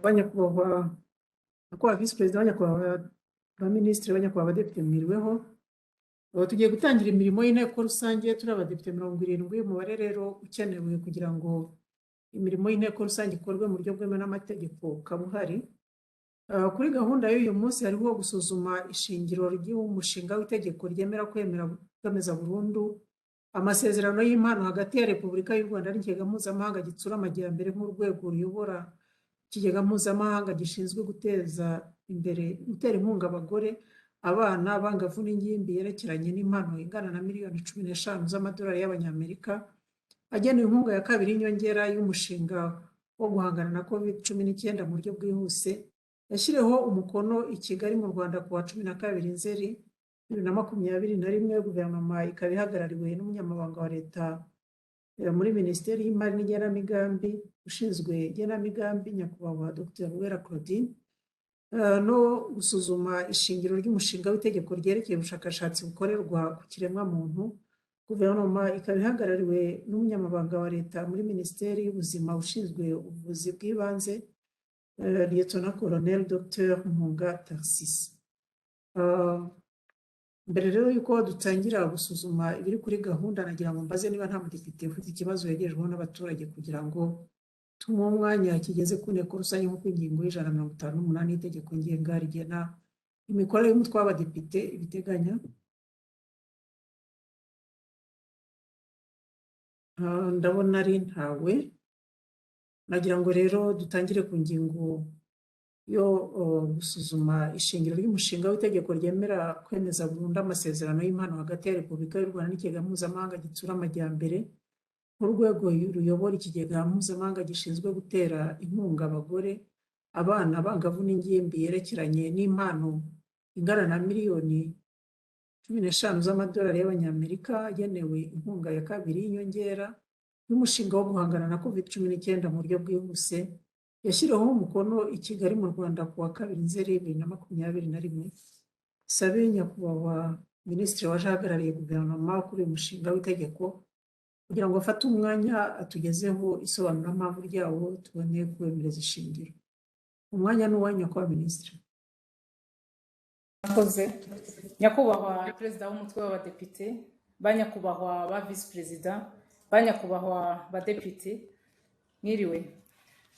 Banyakubahwa, nyakubahwa Visi Perezida, banyakubahwa ba Minisitiri, banyakubahwa Abadepite, mwiriweho. Tugiye gutangira imirimo y'Inteko Rusange turi abadepite 70, umubare rero ukenewe kugira ngo imirimo y'Inteko Rusange ikorwe mu buryo bwemewe n'amategeko ukaba uhari. Kuri gahunda y'uyu munsi hariho gusuzuma ishingiro ry'umushinga w'itegeko ryemera kwemeza burundu amasezerano y'impano hagati ya Repubulika y'u Rwanda n'Ikigega Mpuzamahanga Gitsura Amajyambere nk'urwego ruyobora Ikigega Mpuzamahanga gishinzwe guteza imbere gutera inkunga abagore, abana, abangavu n'ingimbi, yerekeranye n'impano ingana na miliyoni 15 z'amadolari y'Abanyamerika agenewe inkunga ya kabiri y'inyongera y'umushinga wo guhangana na COVID-19 mu buryo bwihuse, yashyiriweho umukono i Kigali mu Rwanda ku wa 12 Nzeri 2021. Guverinoma ikaba ihagarariwe n'Umunyamabanga wa Leta muri Minisiteri y'Imari n'Igenamigambi ushinzwe igenamigambi, Nyakubahwa Dr Uwera Claudine, no gusuzuma ishingiro ry'umushinga w'itegeko ryerekeye ubushakashatsi bukorerwa ku kiremwamuntu. Guverinoma ikaba ihagarariwe n'Umunyamabanga wa Leta muri Minisiteri y'Ubuzima ushinzwe ubuvuzi bw'ibanze, Lieutenant Colonel Dr Mpunga Tharcisse. Mbere rero y'uko dutangira gusuzuma ibiri kuri gahunda, nagira ngo mbaze niba nta mudepite ufite ikibazo yegerejweho n'abaturage kugira ngo tumuhe umwanya kigeze ku Nteko Rusange, nk'uko ingingo ya 158 y'itegeko ngenga rigena imikorere y'umutwe w'abadepite ibiteganya. Ndabona ari ntawe. Nagira ngo rero dutangire ku ngingo yo gusuzuma ishingiro ry'umushinga w'itegeko ryemera kwemeza burundu amasezerano y'impano hagati ya Repubulika y'u Rwanda n'Ikigega Mpuzamahanga Gitsura Amajyambere nk'urwego ruyobora Ikigega Mpuzamahanga gishinzwe gutera inkunga abagore, abana, abangavu n'ingimbi, yerekeranye n'impano ingana na miliyoni 15 z'amadolari y'Abanyamerika agenewe inkunga ya kabiri y'inyongera y'umushinga wo guhangana na COVID-19 mu buryo bwihuse, yashyiriweho umukono i Kigali mu Rwanda ku wa 2 Nzeri 2021. Sabe Nyakubahwa Minisitiri waje ahagarariye guverinoma kuri uyu mushinga w'itegeko kugira ngo afate umwanya atugezeho isobanurampamvu ryawo, tubone kuwemereza ishingiro. Umwanya ni uwanyu, Nyakubahwa Minisitiri. Murakoze, Nyakubahwa Perezida w'umutwe w'Abadepite, ba nyakubahwa ba Visi Perezida, ba nyakubahwa badepite, mwiriwe.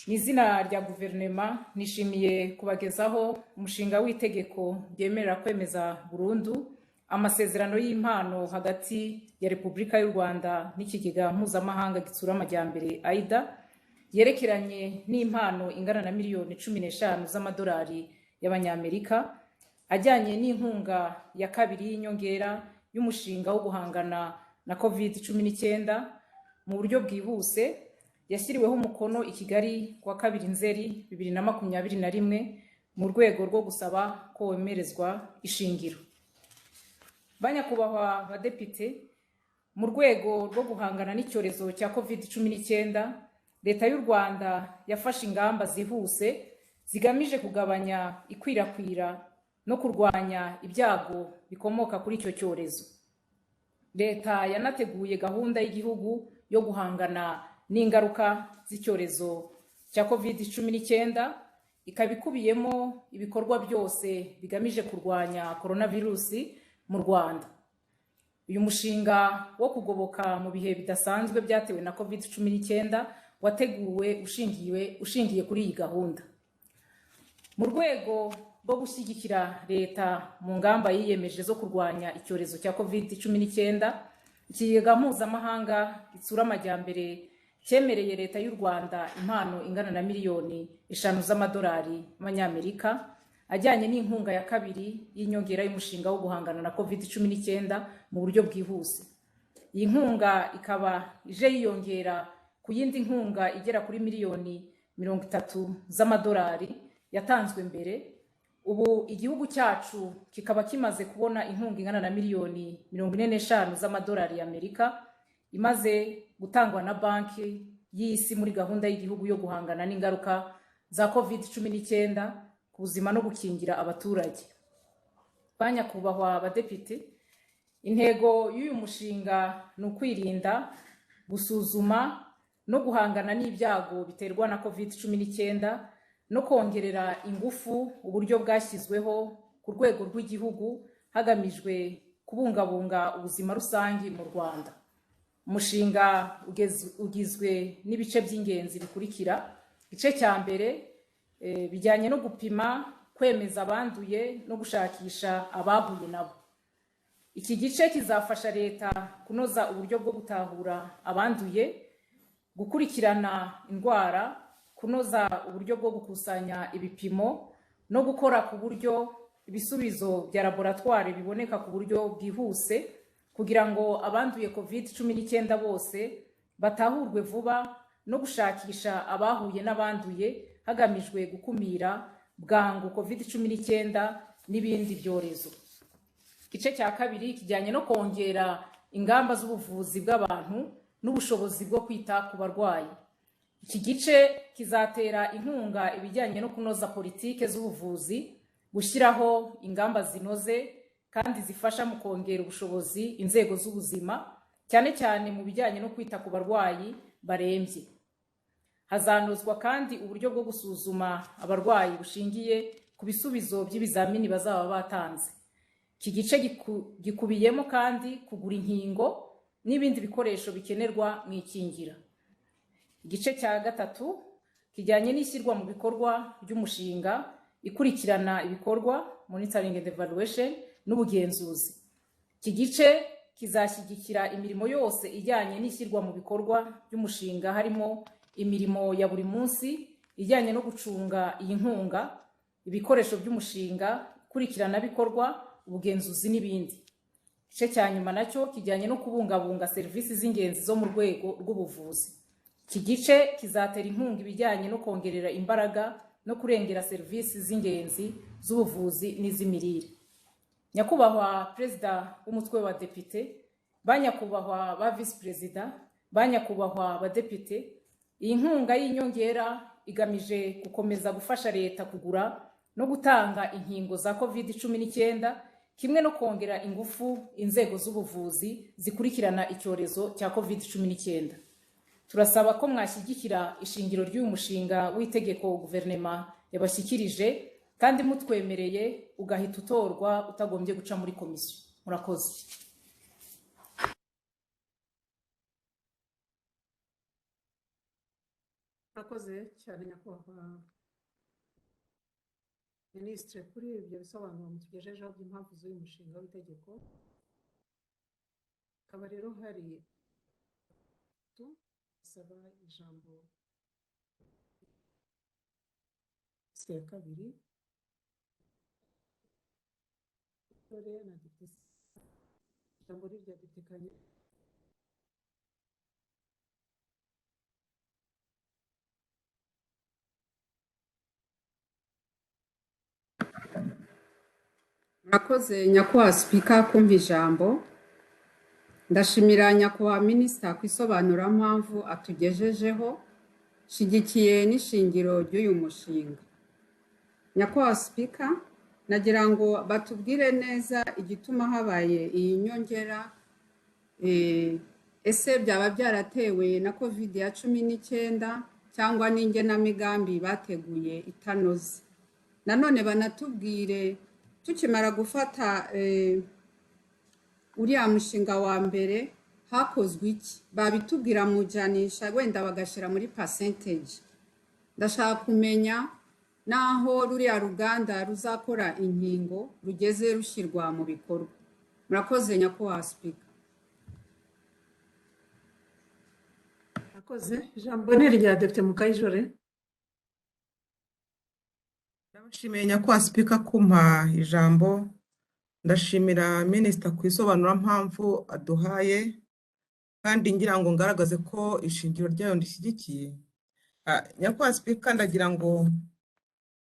Mu izina rya guverinoma nishimiye kubagezaho umushinga w'itegeko ryemerera kwemeza burundu amasezerano y'impano hagati ya Repubulika y'u Rwanda n'Ikigega Mpuzamahanga Gitsura Amajyambere AIDA, yerekeranye n'impano ingana na miliyoni 15 z'amadolari y'Abanyamerika ajyanye n'inkunga ya kabiri y'inyongera y'umushinga wo guhangana na COVID-19 mu buryo bwihuse, yashyiriweho umukono i Kigali ku wa 2 Nzeri 2021, mu rwego rwo gusaba ko wemerezwa ishingiro. Banyakubahwa badepite, mu rwego rwo guhangana n'icyorezo cya COVID-19, Leta y'u Rwanda yafashe ingamba zihuse zigamije kugabanya ikwirakwira no kurwanya ibyago bikomoka kuri icyo cyorezo. Leta yanateguye gahunda y'igihugu yo guhangana n'ingaruka z'icyorezo cya COVID-19, ikaba ikubiyemo ibikorwa byose bigamije kurwanya koronavirusi mu Rwanda. Uyu mushinga wo kugoboka mu bihe bidasanzwe byatewe na COVID-19 wateguwe ushingiye kuri iyi gahunda. Mu rwego rwo gushyigikira leta mu ngamba yiyemeje zo kurwanya icyorezo cya COVID-19, Ikigega Mpuzamahanga Gitsura Amajyambere cyemereye Leta y'u Rwanda impano ingana na miliyoni 5 z'amadolari y'Amanyamerika ajyanye n'inkunga ya kabiri y'inyongera y'umushinga wo guhangana na COVID-19 mu buryo bwihuse. Iyi nkunga ikaba ije yiyongera ku yindi nkunga igera kuri miliyoni 30 z'amadolari yatanzwe mbere. Ubu igihugu cyacu kikaba kimaze kubona inkunga ingana na miliyoni 45 z'amadolari y'Amerika imaze gutangwa na Banki y'Isi muri gahunda y'igihugu yo guhangana n'ingaruka za COVID-19 ku buzima no gukingira abaturage. Ba nyakubahwa badepite, intego y'uyu mushinga ni ukwirinda, gusuzuma no guhangana n'ibyago biterwa na COVID-19. no kongerera ingufu uburyo bwashyizweho ku rwego rw'igihugu hagamijwe kubungabunga ubuzima rusange mu Rwanda. Umushinga ugizwe n'ibice by'ingenzi bikurikira. Igice cya mbere bijyanye no gupima, kwemeza abanduye no gushakisha abahuye nabo. Iki gice kizafasha leta kunoza uburyo bwo gutahura abanduye, gukurikirana indwara, kunoza uburyo bwo gukusanya ibipimo no gukora ku buryo ibisubizo bya laboratwari biboneka ku buryo bwihuse kugira ngo abanduye COVID-19 bose batahurwe vuba no gushakisha abahuye n'abanduye hagamijwe gukumira bwangu COVID-19 n'ibindi byorezo. Igice cya kabiri kijyanye no kongera ingamba z'ubuvuzi bw'abantu n'ubushobozi bwo kwita ku barwayi. Iki gice kizatera inkunga ibijyanye no kunoza politike z'ubuvuzi, gushyiraho ingamba zinoze kandi zifasha mu kongera ubushobozi inzego z'ubuzima, cyane cyane mu bijyanye no kwita ku barwayi barembye. Hazanozwa kandi uburyo bwo gusuzuma abarwayi bushingiye ku bisubizo by'ibizamini bazaba batanze. Iki gice gikubiyemo kandi kugura inkingo n'ibindi bikoresho bikenerwa mu ikingira. Igice cya gatatu kijyanye n'ishyirwa mu bikorwa ry'umushinga, ikurikirana ibikorwa, monitoring and evaluation, n'ubugenzuzi. Iki gice kizashyigikira imirimo yose ijyanye n'ishyirwa mu bikorwa by'umushinga, harimo imirimo ya buri munsi ijyanye no gucunga iyi nkunga, ibikoresho by'umushinga, ikurikiranabikorwa, ubugenzuzi n'ibindi. Igice cya nyuma nacyo kijyanye no kubungabunga serivisi z'ingenzi zo mu rwego rw'ubuvuzi. Iki gice kizatera inkunga ibijyanye no kongerera imbaraga no kurengera serivisi z'ingenzi z'ubuvuzi n'iz'imirire. Nyakubahwa Perezida w'umutwe w'Abadepite, ba nyakubahwa ba Visi Perezida, ba nyakubahwa Badepite, iyi nkunga y'inyongera igamije gukomeza gufasha leta kugura no gutanga inkingo za COVID-19, kimwe no kongera ingufu inzego z'ubuvuzi zikurikirana icyorezo cya COVID-19. Turasaba ko mwashyigikira ishingiro ry'uyu mushinga w'itegeko guverinoma yabashyikirije kandi mutwemereye ugahita utorwa utagombye guca muri komisiyo. Murakoze. Murakoze cyane nyakubahwa Minisitiri kuri ibyo bisobanuro mutugejejeho by'impamvu z'uyu mushinga w'itegeko. Hakaba rero hari saba ijambo ya kabiri dore na depite ijambo rya depite Kanya. Murakoze nyakubahwa Sipika kumva ijambo. Ndashimira nyakubahwa Minisita ku isobanurampamvu atugejejeho, nshyigikiye n'ishingiro ry'uyu mushinga. Nyakubahwa Sipika, nagira ngo batubwire neza igituma habaye iyi nyongera, ese byaba byaratewe na COVID-19 cyangwa n'ingenamigambi bateguye itanoze. Nanone banatubwire tukimara gufata uriya mushinga wa mbere hakozwe iki, babitubwira mu janisha wenda bagashyira muri percentage. Ndashaka kumenya naho ruriya ruganda ruzakora inkingo rugeze rushyirwa mu bikorwa. Murakoze nyakubahwa Sipika. Murakoze. Ijambo ni irya Depite Mukayijore. Ndabashimiye nyakubahwa Sipika kumpa ijambo. Ndashimira Minisita ku isobanurampamvu aduhaye, kandi ngira ngo ngaragaze ko ishingiro ryayo ndishyigikiye. Nyakubahwa Sipika, ndagira ngo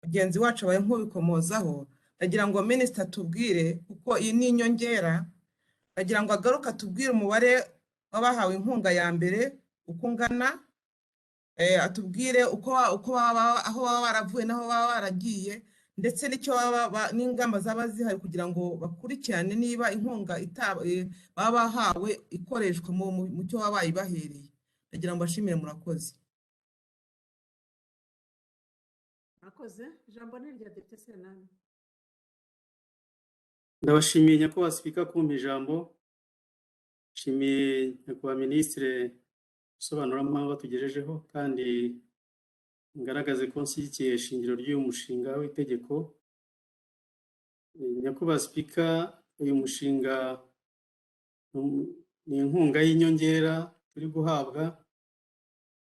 mugenzi wacu abaye nk'ubikomozaho, ndagira ngo Minisita atubwire, kuko iyi ni inyongera, ndagira ngo agaruke atubwire umubare w'abahawe inkunga ya mbere uko ungana, atubwire uko aho baba baravuye n'aho baba baragiye, ndetse n'icyo n'ingamba zaba zihari kugira ngo bakurikirane niba inkunga baba bahawe ikoreshwa mu cyo baba bayibahereye. Ndagira ngo mbashimire, murakoze. Murakoze. Ijambo ni irya Depite Senani. Ndabashimiye, Nyakubahwa Sipika, kumpa ijambo. Nshimiye Nyakubahwa Minisitiri isobanurampamvu batugejejeho, kandi ngaragaze ko nshyigikiye ishingiro ry'uyu mushinga w'itegeko. Nyakubahwa Sipika, uyu mushinga ni inkunga y'inyongera turi guhabwa.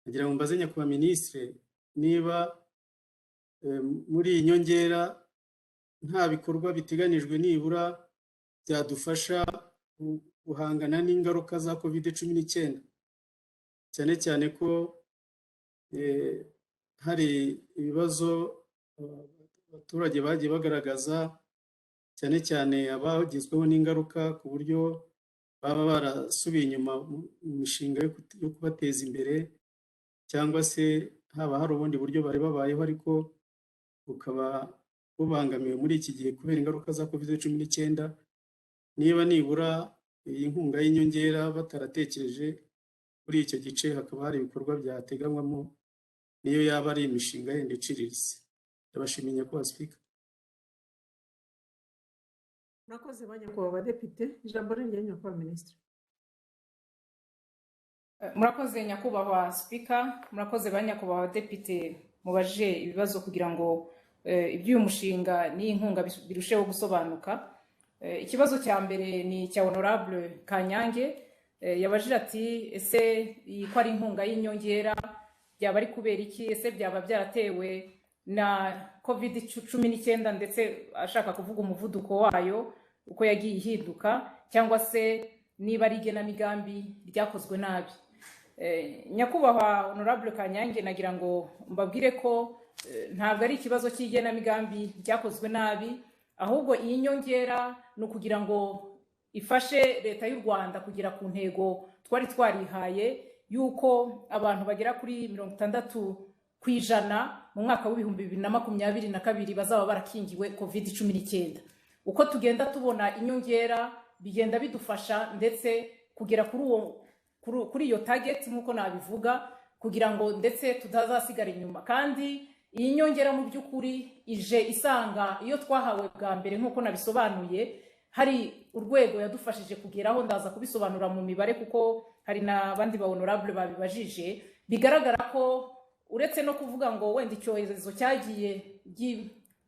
Nagira ngo mbaze Nyakubahwa Minisitiri niba muri iyi nyongera nta bikorwa biteganijwe nibura byadufasha guhangana n'ingaruka za COVID-19, cyane cyane ko hari ibibazo abaturage bagiye bagaragaza, cyane cyane abagizweho n'ingaruka, ku buryo baba barasubiye inyuma mu mishinga yo kubateza imbere, cyangwa se haba hari ubundi buryo bari babayeho ariko bukaba bubangamiwe muri iki gihe kubera ingaruka za COVID-19, niba nibura iyi nkunga y'inyongera bataratekereje kuri icyo gice, hakaba hari ibikorwa byateganywamo, niyo yaba ari imishinga yenda iciriritse. Ndabashimiye, Nyakubahwa Sipika. Murakoze ba nyakubahwa badepite. Ijambo ni irya Nyakubahwa Minisitiri. Murakoze, Nyakubahwa Sipika. Murakoze ba nyakubahwa badepite mubajije ibibazo kugira ngo iby'uyu mushinga n'iyi nkunga birusheho gusobanuka. Ikibazo cya mbere ni icya Honorable Kanyange. Yabajije ati: "Ese iyi ko ari inkunga y'inyongera, byaba ari kubera iki? Ese byaba byaratewe na COVID-19?" Ndetse ashaka kuvuga umuvuduko wayo uko yagiye ihinduka, cyangwa se niba ari igenamigambi ryakozwe nabi. Nyakubahwa Honorable Kanyange, nagira ngo mbabwire ko ntabwo ari ikibazo cy'igenamigambi ryakozwe nabi, ahubwo iyi nyongera ni ukugira ngo ifashe Leta y'u Rwanda kugera ku ntego twari twarihaye y'uko abantu bagera kuri 60% mu mwaka w'2022 bazaba barakingiwe COVID-19. Uko tugenda tubona inyongera bigenda bidufasha ndetse kugera kuri iyo target, nk'uko nabivuga, kugira ngo ndetse tutazasigara inyuma. Kandi iyi nyongera mu by'ukuri ije isanga iyo twahawe bwa mbere, nk'uko nabisobanuye, hari urwego yadufashije kugeraho. Ndaza kubisobanura mu mibare kuko hari n'abandi ba honorable babibajije. Bigaragara ko uretse no kuvuga ngo wenda icyorezo cyagiye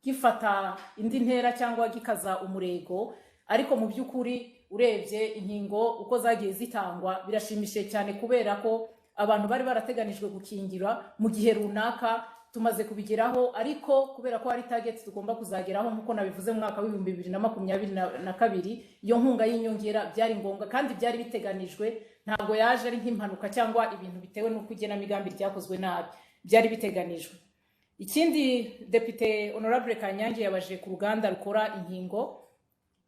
gifata indi ntera cyangwa gikaza umurego, ariko mu by'ukuri urebye inkingo uko zagiye zitangwa birashimishije cyane, kubera ko abantu bari barateganijwe gukingira mu gihe runaka tumaze kubigeraho. Ariko kubera ko hari target tugomba kuzageraho, nk'uko nabivuze, mu mwaka w'2022, iyo nkunga y'inyongera byari ngombwa kandi byari biteganijwe. Ntabwo yaje ari nk'impanuka cyangwa ibintu bitewe n'uko igenamigambi ryakozwe nabi, byari biteganijwe. Ikindi, Depite Honorable Kanyange yabajije ku ruganda rukora inkingo.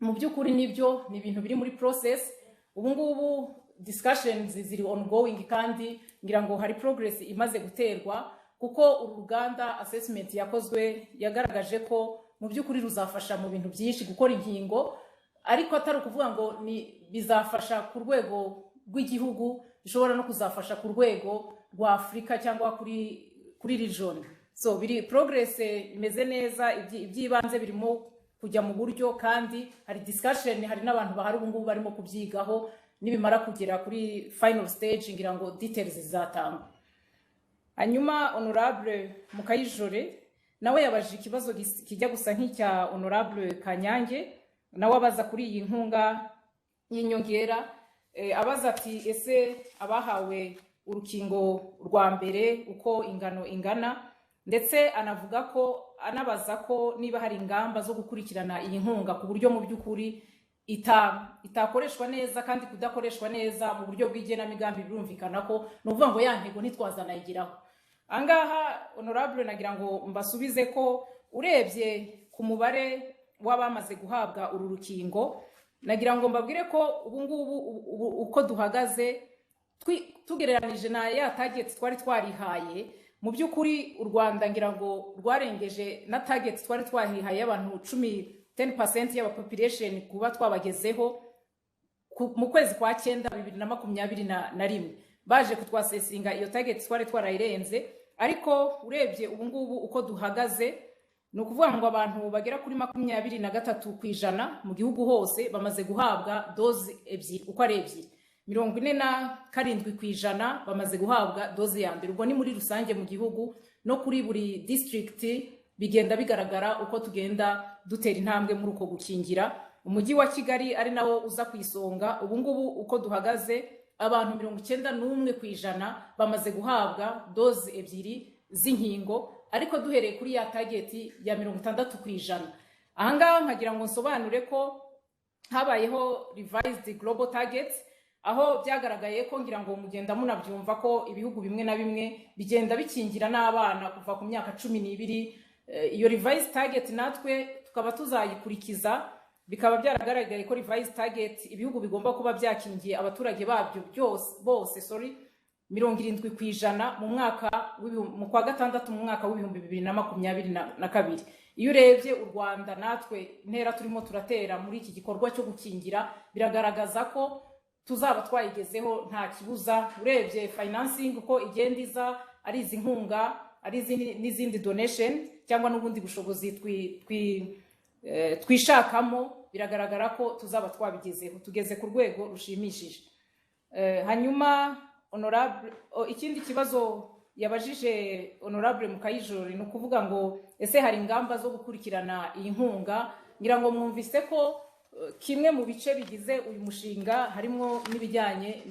Mu by'ukuri nibyo, ni ibintu biri muri process. Ubu ngubu discussions ziri ongoing, kandi ngira ngo hari progress imaze guterwa, kuko uru ruganda assessment yakozwe yagaragaje ko mu by'ukuri ruzafasha mu bintu byinshi gukora inkingo, ariko atari ukuvuga ngo ni bizafasha ku rwego rw'igihugu, bishobora no kuzafasha ku rwego rwa Afurika cyangwa kuri region. So biri progress imeze neza, iby'ibanze birimo kujya mu buryo, kandi hari discussion, hari n'abantu bahari ubu ngubu barimo kubyigaho. Nibimara kugera kuri final stage, ngira ngo details zizatangwa. Hanyuma Honorable Mukayijore nawe yabajije ikibazo kijya gusa nk'icya Honorable Kanyange, nawe abaza kuri iyi nkunga y'inyongera. Abaza ati: "Ese abahawe urukingo rwa mbere uko ingano ingana?" Ndetse anavuga ko, anabaza ko niba hari ingamba zo gukurikirana iyi nkunga ku buryo mu by'ukuri itakoreshwa neza. Kandi kudakoreshwa neza mu buryo bw'igenamigambi birumvikana ko ni ukuvuga ngo ya ntego ntitwazanayigeraho. Ahangaha, Honorable, nagira ngo mbasubize ko urebye ku mubare w'abamaze guhabwa uru rukingo, nagira ngo mbabwire ko ubu ngubu uko duhagaze, tugereranije na ya target twari twarihaye, mu by'ukuri u Rwanda ngira ngo rwarengeje na target twari twarihaye y'abantu 10, 10% y'aba population kuba twabagezeho mu kwezi kwa cyenda 2021. Baje kutwassessinga, iyo target twari twarayirenze. Ariko urebye ubu ngubu uko duhagaze, ni ukuvuga ngo abantu bagera kuri 23% mu gihugu hose bamaze guhabwa doze ebyiri uko ari ebyiri, 47% bamaze guhabwa doze ya mbere. Ubwo ni muri rusange mu gihugu, no kuri buri district bigenda bigaragara uko tugenda dutera intambwe muri uko gukingira. Umujyi wa Kigali ari nawo uza ku isonga, ubu ngubu uko duhagaze abantu 91% bamaze guhabwa doze ebyiri z'inkingo, ariko duhereye kuri ya target ya 60%. Ahangaha nkagira ngo nsobanure ko habayeho revised global targets, aho byagaragaye ko, ngira ngo mugenda munabyumva, ko ibihugu bimwe na bimwe bigenda bikingira n'abana kuva ku myaka 12. Iyo revised target natwe tukaba tuzayikurikiza. Bikaba byaragaragaye ko revised target ibihugu bigomba kuba byakingiye abaturage babyo byose bose, sorry, 70% mu mwaka mu kwa gatandatu mu mwaka w'2022. Iyo urebye u Rwanda natwe intera turimo turatera muri iki gikorwa cyo gukingira, biragaragaza ko tuzaba twayigezeho nta kibuza. Urebye financing uko igenda iza, ari izi nkunga, ari n'izindi donation cyangwa n'ubundi bushobozi twishakamo, biragaragara ko tuzaba twabigezeho, tugeze ku rwego rushimishije. Hanyuma honorable, ikindi kibazo yabajije honorable Mukayijori ni ukuvuga ngo ese hari ingamba zo gukurikirana iyi nkunga? Ngira ngo mwumvise ko kimwe mu bice bigize uyu mushinga harimo n'ibijyanye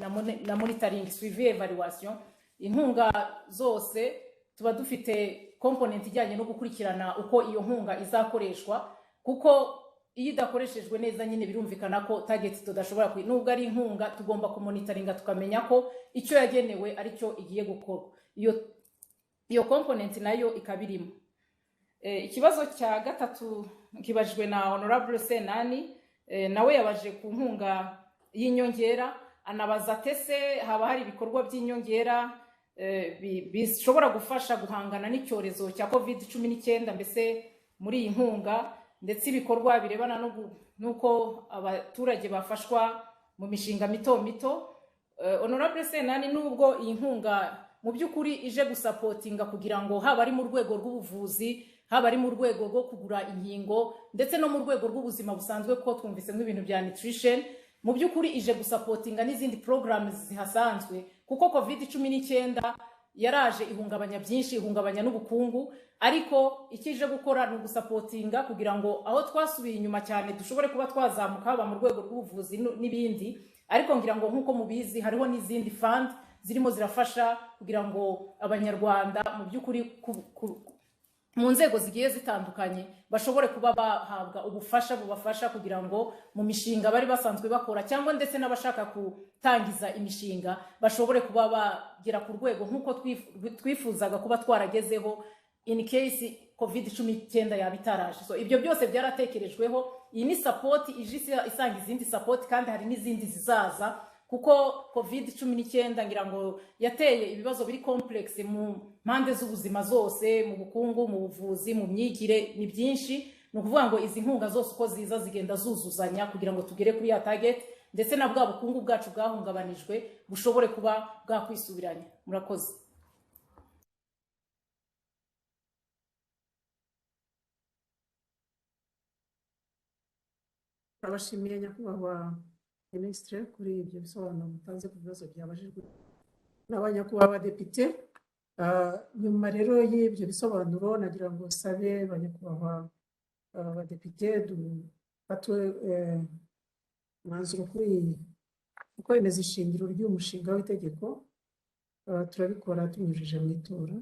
na monitoring, suivi, evaluation. Inkunga zose tuba dufite component ijyanye no gukurikirana uko iyo nkunga izakoreshwa, kuko iyo idakoreshejwe neza nyine birumvikana ko target tudashobora, nubwo ari inkunga tugomba kumonitoringa tukamenya ko icyo yagenewe aricyo igiye gukorwa. Iyo component nayo ikaba irimo. Ikibazo cya gatatu kibajijwe na honorable Senani, nawe yabaje ku nkunga y'inyongera, anabaza ati ese haba hari ibikorwa by'inyongera bishobora gufasha guhangana n'icyorezo cya COVID-19 mbese muri iyi nkunga, ndetse ibikorwa birebana n'uko abaturage bafashwa mu mishinga mito mito. Honorable Senani, nubwo iyi nkunga mu by'ukuri ije gusapotinga kugira ngo haba ari mu rwego rw'ubuvuzi, haba ari mu rwego rwo kugura inkingo, ndetse no mu rwego rw'ubuzima busanzwe, kuko twumvisemo ibintu bya nutrition, mu by'ukuri ije gusapotinga n'izindi programs zihasanzwe, kuko COVID-19 yaraje ihungabanya byinshi, ihungabanya n'ubukungu. Ariko icyo ije gukora ni ugusapotinga kugira ngo aho twasubiye inyuma cyane dushobore kuba twazamuka, haba mu rwego rw'ubuvuzi n'ibindi. Ariko ngira ngo nk'uko mubizi hariho n'izindi fund zirimo zirafasha kugira ngo Abanyarwanda mu by'ukuri mu nzego zigiye zitandukanye bashobore kuba bahabwa ubufasha bubafasha kugira ngo mu mishinga bari basanzwe bakora, cyangwa ndetse n'abashaka gutangiza imishinga, bashobore kuba bagera ku rwego nk'uko twifuzaga kuba twaragezeho in case COVID-19 yaba itaraje. So ibyo byose byaratekerejweho. Iyi ni support ije isanga izindi support, kandi hari n'izindi zizaza, kuko COVID-19 ngira ngo yateye ibibazo biri complex mu mpande z'ubuzima zose, mu bukungu, mu buvuzi, mu myigire, ni byinshi. Ni ukuvuga ngo izi nkunga zose uko ziza zigenda zuzuzanya kugira ngo tugere kuri ya target, ndetse na bwa bukungu bwacu bwahungabanijwe bushobore kuba bwakwisubiranya. Murakoze. Turabashimiye nyakubahwa Minisitiri kuri ibyo bisobanuro mutanze ku bibazo byabajijwe n'abanyakubahwa badepite. Nyuma rero y'ibyo bisobanuro nagira ngo sabe banyakubahwa badepite dufate umwanzuro kuri kwemeza ishingiro ry'uyu mushinga w'itegeko. Turabikora tunyujije mu itora.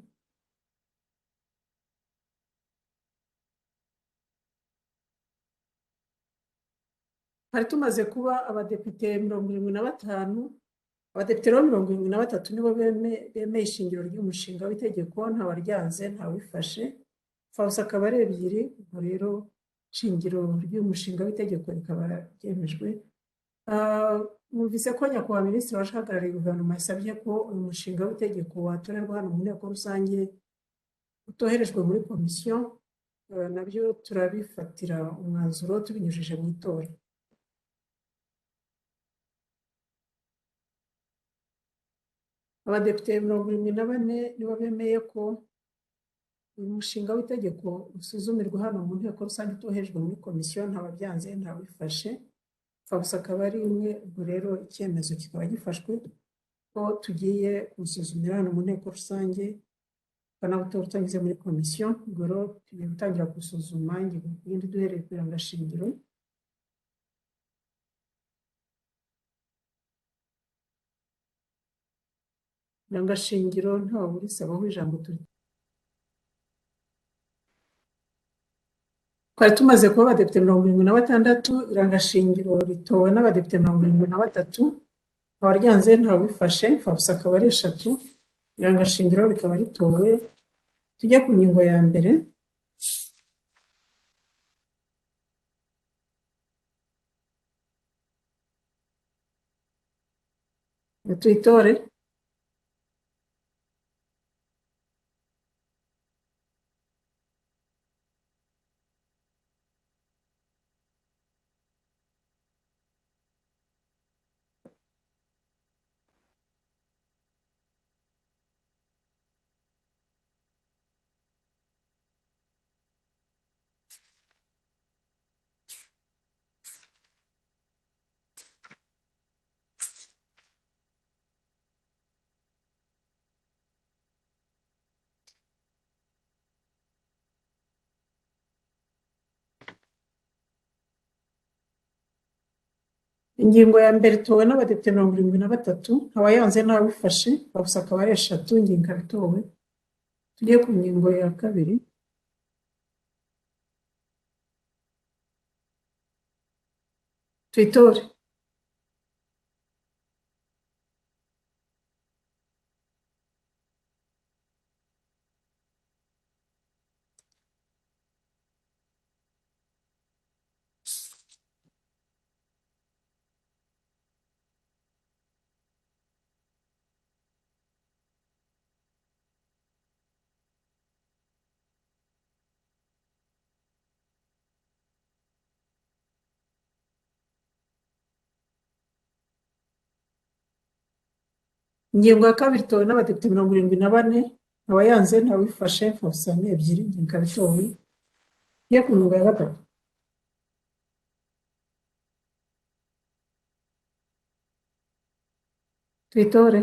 Hari tumaze kuba abadepite 75, abadepite rero 73 nibo bemeye ishingiro ry'umushinga w'itegeko, ntawaryanze, ntawifashe, fawusa akaba ari ebyiri. Ubwo rero ishingiro ry'umushinga w'itegeko rikaba ryemejwe. Mwumvise ko nyakubahwa minisitiri waje ahagarariye guverinoma yasabye ko uyu mushinga w'itegeko watorerwa hano mu nteko rusange utoherejwe muri komisiyo, nabyo turabifatira umwanzuro tubinyujije mu itora. Abadepite 74 nibo bemeye ko uyu mushinga w'itegeko usuzumirwa hano mu nteko rusange utohejwe muri komisiyo, ntababyanze, ntawifashe, imfabusa akaba ari imwe. Ubwo rero icyemezo kikaba gifashwe ko tugiye gusuzumira hano mu nteko rusange tukanawutora utanyuze muri komisiyo. Ubwo rero tugiye gutangira gusuzuma ingingo ku yindi duhereye ku irangashingiro. Irangashingiro ntawe urisabaho ijambo, turi twari tumaze kuba abadepite 76. Irangashingiro ritowe n'abadepite 73, abaryanze ntawifashe, imfabusa akaba ari eshatu. Irangashingiro rikaba ritowe. Tujye ku ngingo ya mbere. Tuyitore. Ingingo ya mbere itowe n'abadepite 73, ntawayanze, ntawifashe, imfabusa akaba ari eshatu. Ingingo ikaba itowe. Tujye ku ngingo ya kabiri. Tuyitore. Ingingo ya kabiri itowe n'abadepite 74, ntawayanze, ntawifashe, imfabusa ni ebyiri. Ingingo ikaba itowe. Tujye ku ngingo ya gatatu. Tuyitore.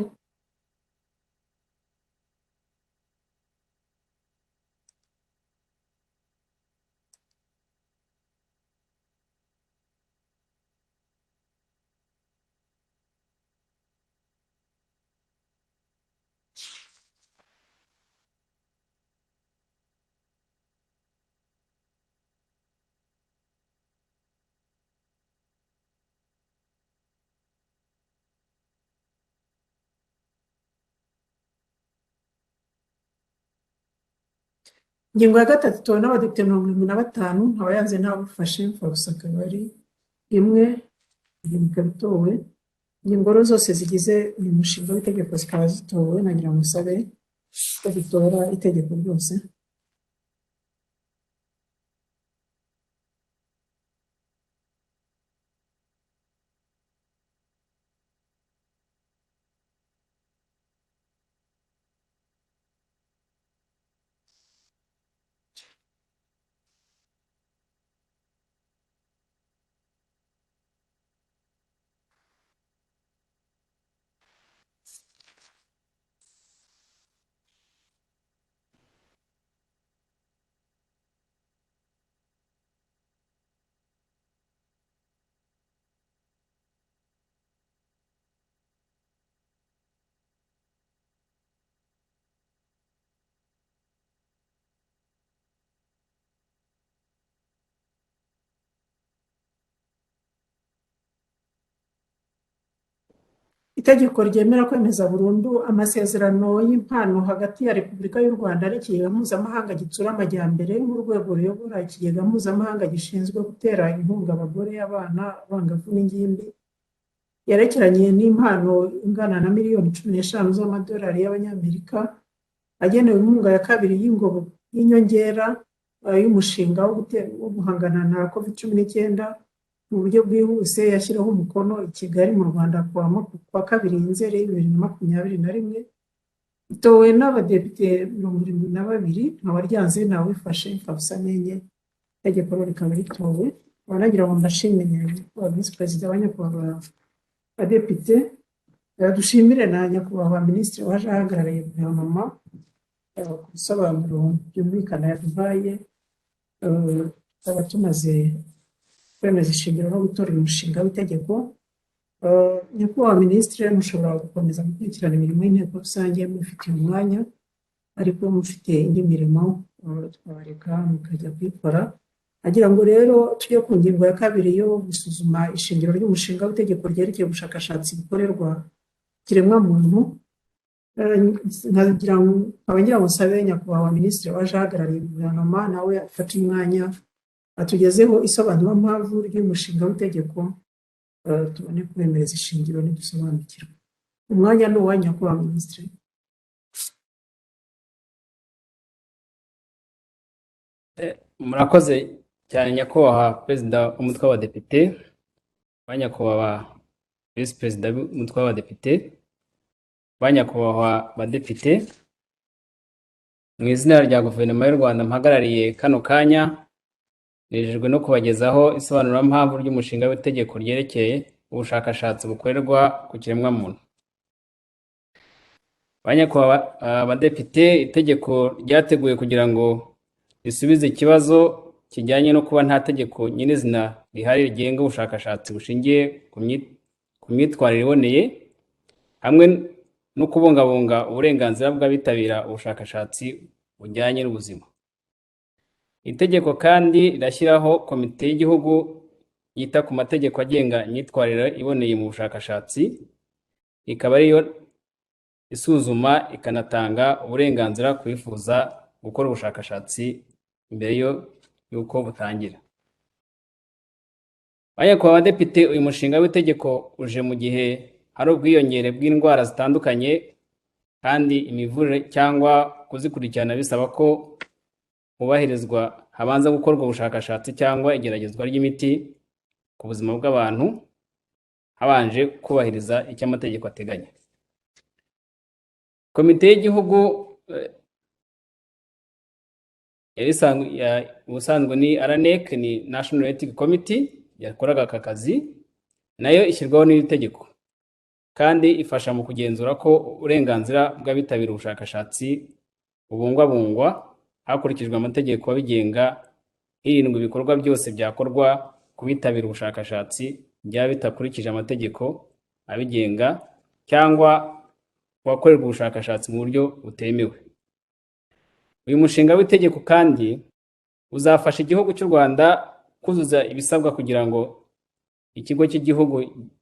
Ingingo ya gatatu itowe n'abadepite 75, ntawayanze, ntawifashe, imfabusa akaba ari imwe. Ingingo ikaba itowe. Ingingo rero zose zigize uyu mushinga w'itegeko zikaba zitowe. Nagira ngo musabe ko dutora itegeko ryose. Itegeko ryemera kwemeza burundu amasezerano y'impano hagati ya Repubulika y'u Rwanda n'Ikigega Mpuzamahanga Gitsura Amajyambere nk'urwego ruyobora Ikigega Mpuzamahanga gishinzwe gutera inkunga abagore, abana, abangavu n'ingimbi, yerekeranye n'impano ingana na miliyoni 15 z'amadolari y'Abanyamerika agenewe inkunga ya kabiri y'inyongera y'umushinga wo guhangana na COVID-19 mu buryo bwihuse, yashyiraho umukono i Kigali mu Rwanda kuwa 2 Nzeri 2021, itowe n'abadepite 72, ntawaryanze, ntawifashe, imfabusa n'enye, itegeko rikaba ritowe. Nkaba nagira ngo mbashimire, nyakubahwa visi perezida wa nyakubahwa badepite, dushimire na nyakubahwa minisitiri waje ahagarariye guverinoma ku bisobanuro byumvikana yaduhaye. Tukaba tumaze kwemeza ishingiro no gutora uyu mushinga w'itegeko. Nyakubahwa minisitiri, mushobora gukomeza gukurikirana imirimo y'inteko rusange mubifitiye umwanya, ariko mufite indi mirimo twabareka mukajya kuyikora. Agira ngo rero tujye ku ngingo ya kabiri yo gusuzuma ishingiro ry'umushinga w'itegeko ryerekeye ubushakashatsi bukorerwa ikiremwamuntu. Nkaba ngira ngo nsabe nyakubahwa minisitiri waje ahagarariye guverinoma nawe afate umwanya atugezeho isobanurampamvu ry'umushinga w'itegeko, tubone kubemereza ishingiro nidusobanukirwa. Umwanya ni uwa nyakubahwa minisitiri. Murakoze cyane nyakubahwa perezida w'umutwe w'abadepite, ba nyakubahwa visi perezida w'umutwe w'abadepite, ba nyakubahwa badepite, mu izina rya guverinoma y'u Rwanda mpagarariye kano kanya, nejejwe no kubagezaho isobanurampamvu ry'umushinga w'itegeko ryerekeye ubushakashatsi bukorerwa ku kiremwamuntu. Ba nyakubahwa badepite, itegeko ryateguwe kugira ngo risubize ikibazo kijyanye no kuba nta tegeko nyirizina rihari rigenga ubushakashatsi bushingiye ku myitwarire iboneye, hamwe no kubungabunga uburenganzira bw'abitabira ubushakashatsi bujyanye n'ubuzima. Itegeko kandi rirashyiraho komite y'igihugu yita ku mategeko agenga imyitwarire iboneye mu bushakashatsi, ikaba ariyo isuzuma ikanatanga uburenganzira ku bifuza gukora ubushakashatsi mbere y'uko butangira. Nyakubahwa badepite, uyu mushinga w'itegeko uje mu gihe hari ubwiyongere bw'indwara zitandukanye, kandi imivurire cyangwa kuzikurikirana bisaba ko hubahirizwa habanza gukorwa ubushakashatsi cyangwa igeragezwa ry'imiti ku buzima bw'abantu, habanje kubahiriza icyo amategeko ateganya. Komite y'igihugu ubusanzwe ni RNEC, ni National Ethics Committee yakoraga aka kazi, nayo ishyirwaho n'iri tegeko, kandi ifasha mu kugenzura ko uburenganzira bw'abitabira ubushakashatsi bubungwabungwa hakurikijwe amategeko abigenga, hirindwa ibikorwa byose byakorwa ku bitabira ubushakashatsi byaba bitakurikije amategeko abigenga cyangwa kubakorerwa ubushakashatsi mu buryo butemewe. Uyu mushinga w'itegeko kandi uzafasha igihugu cy'u Rwanda kuzuza ibisabwa kugira ngo ikigo cy'igihugu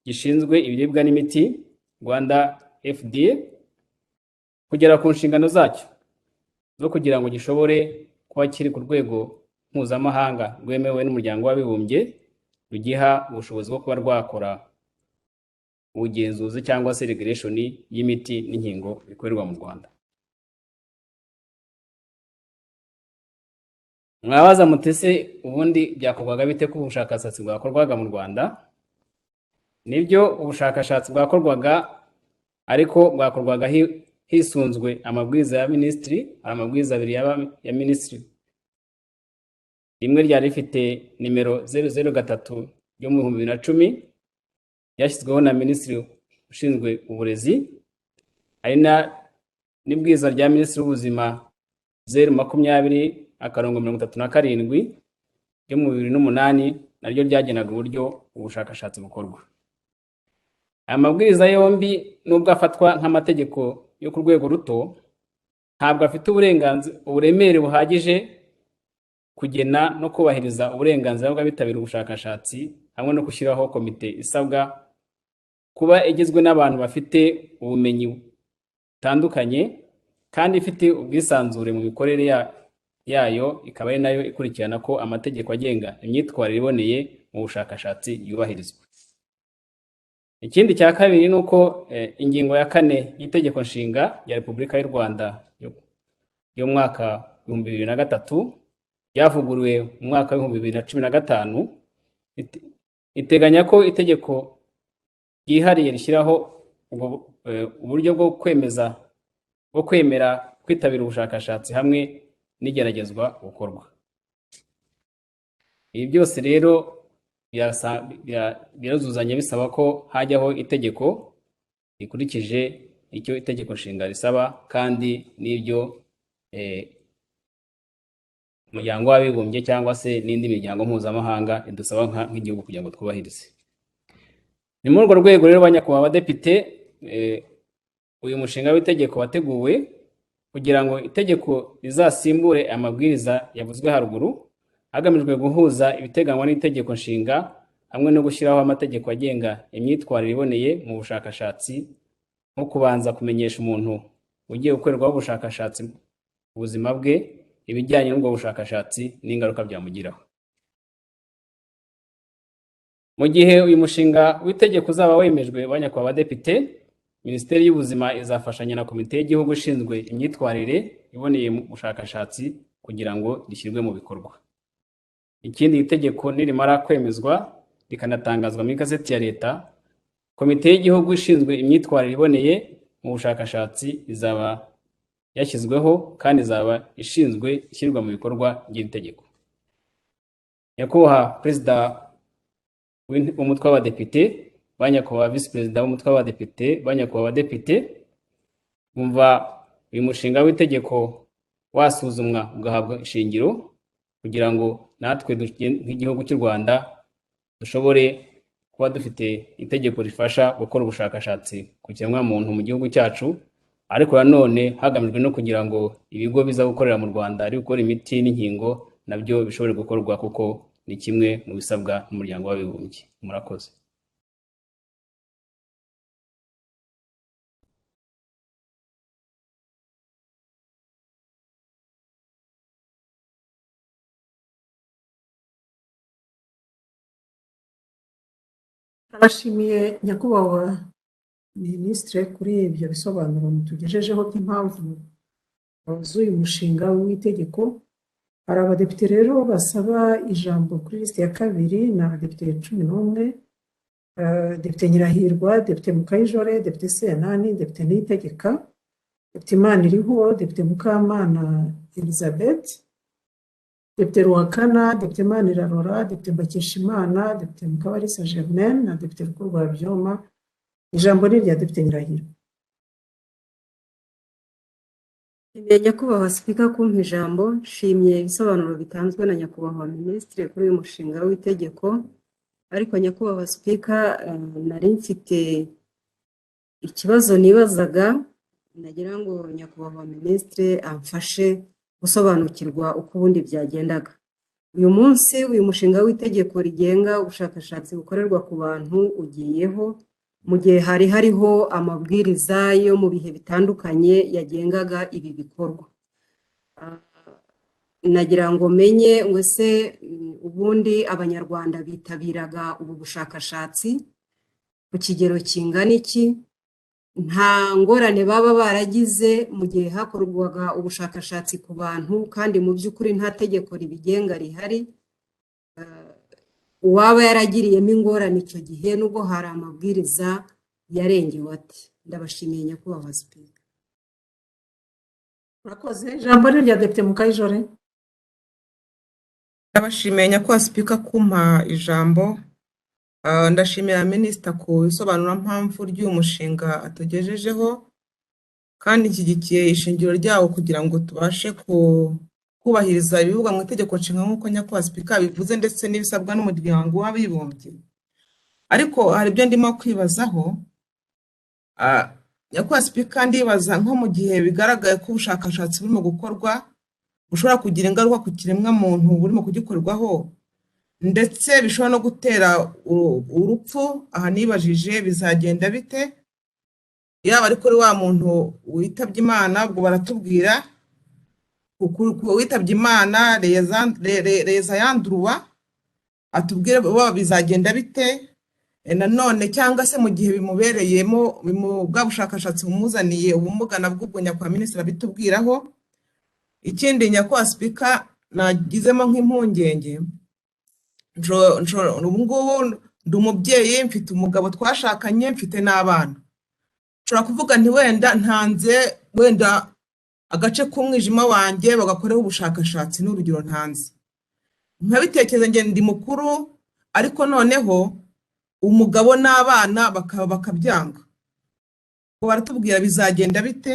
gishinzwe ibiribwa n'imiti Rwanda FDA kugera ku nshingano zacyo zo kugira ngo gishobore kuba kiri ku rwego mpuzamahanga rwemewe n'umuryango w'abibumbye, rugiha ubushobozi bwo kuba rwakora ubugenzuzi cyangwa se regulation y'imiti n'inkingo bikorerwa mu Rwanda. Mwabaza mutese ubundi byakorwaga bite ko ubushakashatsi bwakorwaga mu Rwanda? Nibyo, ubushakashatsi bwakorwaga, ariko bwakorwaga hisunzwe amabwiriza ya minisitiri. Hari amabwiriza abiri ya minisitiri, rimwe ryari rifite nimero 003 ryo mu 2010 ryashyizweho na minisitiri ushinzwe uburezi, hari n'ibwiza rya minisitiri w'ubuzima 020-37 ryo mu 2008, naryo ryagenaga uburyo ubushakashatsi bukorwa. Aya mabwiriza yombi nubwo afatwa nk'amategeko yo ku rwego ruto, ntabwo afite uburemere buhagije kugena no kubahiriza uburenganzira bw'abitabira ubushakashatsi, hamwe no gushyiraho komite isabwa kuba igizwe n'abantu bafite ubumenyi butandukanye kandi ifite ubwisanzure mu mikorere yayo, ikaba ari nayo ikurikirana ko amategeko agenga imyitwarire iboneye mu bushakashatsi yubahirizwa. Ikindi cya kabiri ni uko ingingo ya 4 y'itegeko nshinga rya Repubulika y'u Rwanda y'umwaka 2003 ryavuguruwe mu mwaka w'ibihumbi bibiri na cumi na gatanu, Iteganya ko itegeko ryihariye rishyiraho uburyo bwo kwemeza bwo kwemera kwitabira ubushakashatsi hamwe n'igeragezwa gukorwa. Ibi byose rero biruzuzanya, bisaba ko hajyaho itegeko rikurikije icyo itegeko nshinga risaba kandi n'ibyo umuryango w'abibumbye cyangwa se n'indi miryango mpuzamahanga idusaba nk'igihugu kugira ngo twubahirize. Ni muri urwo rwego rero, banyakubahwa badepite, uyu mushinga w'itegeko wateguwe kugira ngo itegeko rizasimbure amabwiriza yavuzwe haruguru, hagamijwe guhuza ibiteganywa n'itegeko nshinga hamwe no gushyiraho amategeko agenga imyitwarire iboneye mu bushakashatsi, nko kubanza kumenyesha umuntu ugiye gukorerwaho ubushakashatsi ubuzima bwe, ibijyanye n'ubwo bushakashatsi n'ingaruka byamugiraho. Mu gihe uyu mushinga w'itegeko uzaba wemejwe, banyakubahwa badepite, Minisiteri y'Ubuzima izafashanya na Komite y'Igihugu ishinzwe imyitwarire iboneye mu bushakashatsi kugira ngo rishyirwe mu bikorwa. Ikindi, itegeko nirimara kwemezwa rikanatangazwa mu igazeti ya Leta, Komite y'Igihugu ishinzwe imyitwarire iboneye mu bushakashatsi izaba yashyizweho kandi izaba ishinzwe ishyirwa mu bikorwa ry'iri tegeko. Nyakubahwa Perezida w'umutwe w'Abadepite, ba nyakubahwa Visi Perezida w'umutwe w'Abadepite, ba nyakubahwa Badepite, bumva uyu mushinga w'itegeko wasuzumwa ugahabwa ishingiro kugira ngo natwe nk'igihugu cy'u Rwanda dushobore kuba dufite itegeko rifasha gukora ubushakashatsi ku kiremwamuntu mu gihugu cyacu, ariko nanone hagamijwe no kugira ngo ibigo biza gukorera mu Rwanda ari gukora imiti n'inkingo nabyo bishobore gukorwa, kuko ni kimwe mu bisabwa n'umuryango w'abibumbye. Murakoze. Abashimiye, nyakubahwa Minisitiri, kuri ibyo bisobanuro mutugejejeho by'impamvu z'uyu mushinga w'itegeko. Hari abadepite rero basaba ijambo kuri lisiti ya kabiri, ni abadepite 11: Depite Nyirahirwa, Depite Mukayijore, Depite Senani, Depite Niyitegeka, Depite Imaniriho, Depite Mukamana Elizabeth, Depite Ruhakana, Depite Manirarora, Depite Mbakeshimana, Depite Mukabarisa Germaine na Depite Rukurwabyoma. Ijambo ni irya Depite Nyirahirwa. Nshimiye Nyakubahwa Sipika kumpa ijambo. Nshimye ibisobanuro bitanzwe na Nyakubahwa Minisitiri kuri uyu mushinga w'itegeko. Ariko Nyakubahwa Sipika, nari mfite ikibazo nibazaga, nagira ngo Nyakubahwa Minisitiri amfashe gusobanukirwa uko ubundi byagendaga. Uyu munsi uyu mushinga w'itegeko rigenga ubushakashatsi bukorerwa ku bantu ugiyeho mu gihe hari hariho amabwiriza yo mu bihe bitandukanye yagengaga ibi bikorwa. Nagira ngo menye ngo ese ubundi Abanyarwanda bitabiraga ubu bushakashatsi ku kigero kingana iki? Nta ngorane baba baragize mu gihe hakorwaga ubushakashatsi ku bantu kandi mu by'ukuri nta tegeko ribigenga rihari? Uwaba yaragiriyemo ingorane icyo gihe nubwo hari amabwiriza yarengewe ate? Ndabashimiye, Nyakubahwa Sipika. Murakoze. Ijambo ni irya Depite Mukayijore. Ndabashimiye, Nyakubahwa Sipika, kumpa ijambo. Ndashimira Minisita ku bisobanurampamvu ry'uyu mushinga atugejejeho, kandi nshyigikiye ishingiro ryawo kugira ngo tubashe kubahiriza ibivugwa mu itegeko nshinga nk'uko Nyakubahwa Sipika bivuze, ndetse n'ibisabwa n'umuryango w'abibumbye. Ariko hari ibyo ndimo kwibazaho. Nyakubahwa Sipika, ndibaza nko mu gihe bigaragaye ko ubushakashatsi burimo gukorwa bushobora kugira ingaruka ku kiremwamuntu burimo kugikorwaho, ndetse bishobora no gutera urupfu, aha nibajije bizagenda bite? Yaba ari kuri wa muntu witabye Imana, ubwo baratubwira witabye Imana reza yanduruwa atubwire bizagenda bite nanone, cyangwa se mu gihe bimubereyemo bwa bushakashatsi bumuzaniye ubumuga, nabwo ubwo Nyakubahwa Minisitiri abitubwiraho. Ikindi, Nyakubahwa Sipika, nagizemo nk'impungenge, ubu ngubu Ndi umubyeyi, mfite umugabo twashakanye, mfite n'abana. Nshobora kuvuga nti wenda ntanze wenda agace k'umwijima wanjye bagakoreho ubushakashatsi, n'urugero ntanze. Nkabitekereza njye ndi mukuru, ariko noneho umugabo n'abana bakaba bakabyanga. Ngo baratubwira bizagenda bite?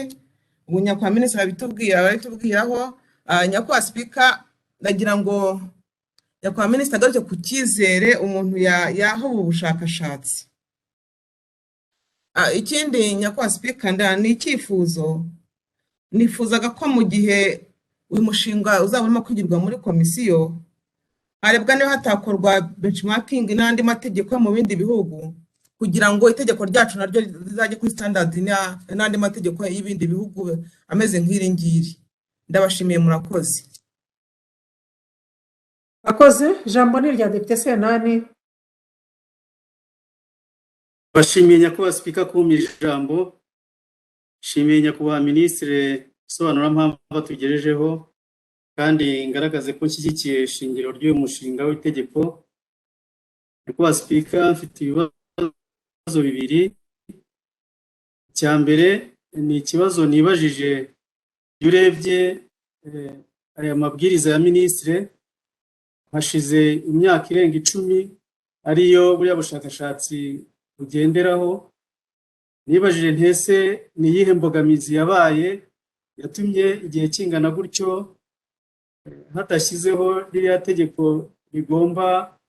Ubu nyakubahwa minisitiri arabitubwira, barabitubwiraho. Nyakubahwa Sipika, ndagira ngo nyakubahwa minisitiri agaruke ku cyizere umuntu yaha ubu bushakashatsi. Ikindi nyakubahwa Sipika, ni icyifuzo nifuzaga ko mu gihe uyu mushinga uzaba urimo kwigirwa muri komisiyo, harebwa niba hatakorwa benchmarking n'andi mategeko yo mu bindi bihugu, kugira ngo itegeko ryacu naryo rizajye kuri standard n'andi mategeko y'ibindi bihugu ameze nk'iri ngiri. Ndabashimiye, murakoze. Akoze. Ijambo ni irya Depite Senani. Bashimiye, nyakubahwa Sipika, kumpa ijambo. Nshimiye nyakubahwa minisitiri isobanurampamvu atugejejeho, kandi ngaragaze ko nshyigikiye ishingiro ry'uyu mushinga w'itegeko. Nyakubahwa Sipika, mfite ibibazo bibiri. Icya mbere ni ikibazo nibajije: iyo urebye aya mabwiriza ya minisitiri, hashize imyaka irenga 10 ariyo buriya bushakashatsi bugenderaho. Nibajije nti ese ni iyihe mbogamizi yabaye yatumye igihe kingana gutyo hadashyizeho ririya tegeko rigomba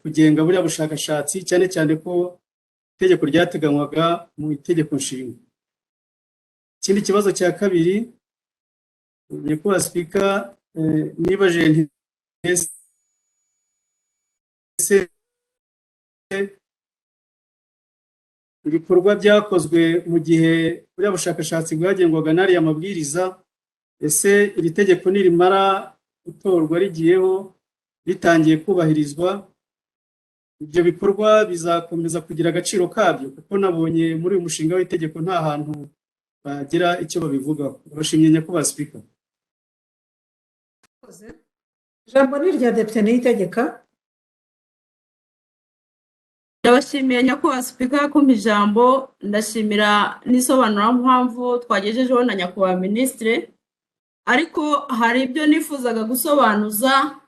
kugenga buriya bushakashatsi, cyane cyane ko itegeko ryateganywaga mu itegeko nshinga? Ikindi kibazo cya kabiri, nyakubahwa Sipika, nibajije nti ese ibikorwa byakozwe mu gihe buriya bushakashatsi bwagengwaga n'ariya mabwiriza, ese iri tegeko nirimara gutorwa rigiyeho, ritangiye kubahirizwa, ibyo bikorwa bizakomeza kugira agaciro kabyo? Kuko nabonye muri uyu mushinga w'itegeko nta hantu bagira icyo babivugaho. Ndabashimye, nyakubahwa Sipika. Ijambo ni irya Depite Niyitegeka. Ndabashimiye, nyakubahwa Sipika, kumpa ijambo. Ndashimira n'isobanurampamvu twagejejeho na nyakubahwa minisitiri, ariko hari ibyo nifuzaga gusobanuza.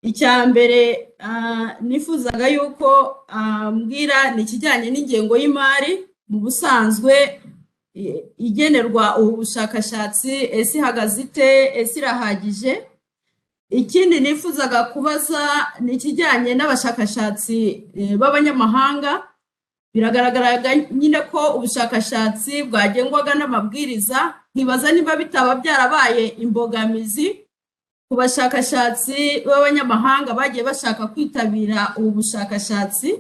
Icya mbere nifuzaga yuko mbwira ni ikijyanye n'ingengo y'imari mu busanzwe igenerwa ubu bushakashatsi. Ese ihagaze ite? Ese irahagije? Ikindi nifuzaga kubaza ni ikijyanye n'abashakashatsi b'abanyamahanga. Biragaragara nyine ko ubushakashatsi bwagengwaga n'amabwiriza, nkibaza niba bitaba byarabaye imbogamizi ku bashakashatsi b'abanyamahanga bagiye bashaka kwitabira ubu bushakashatsi.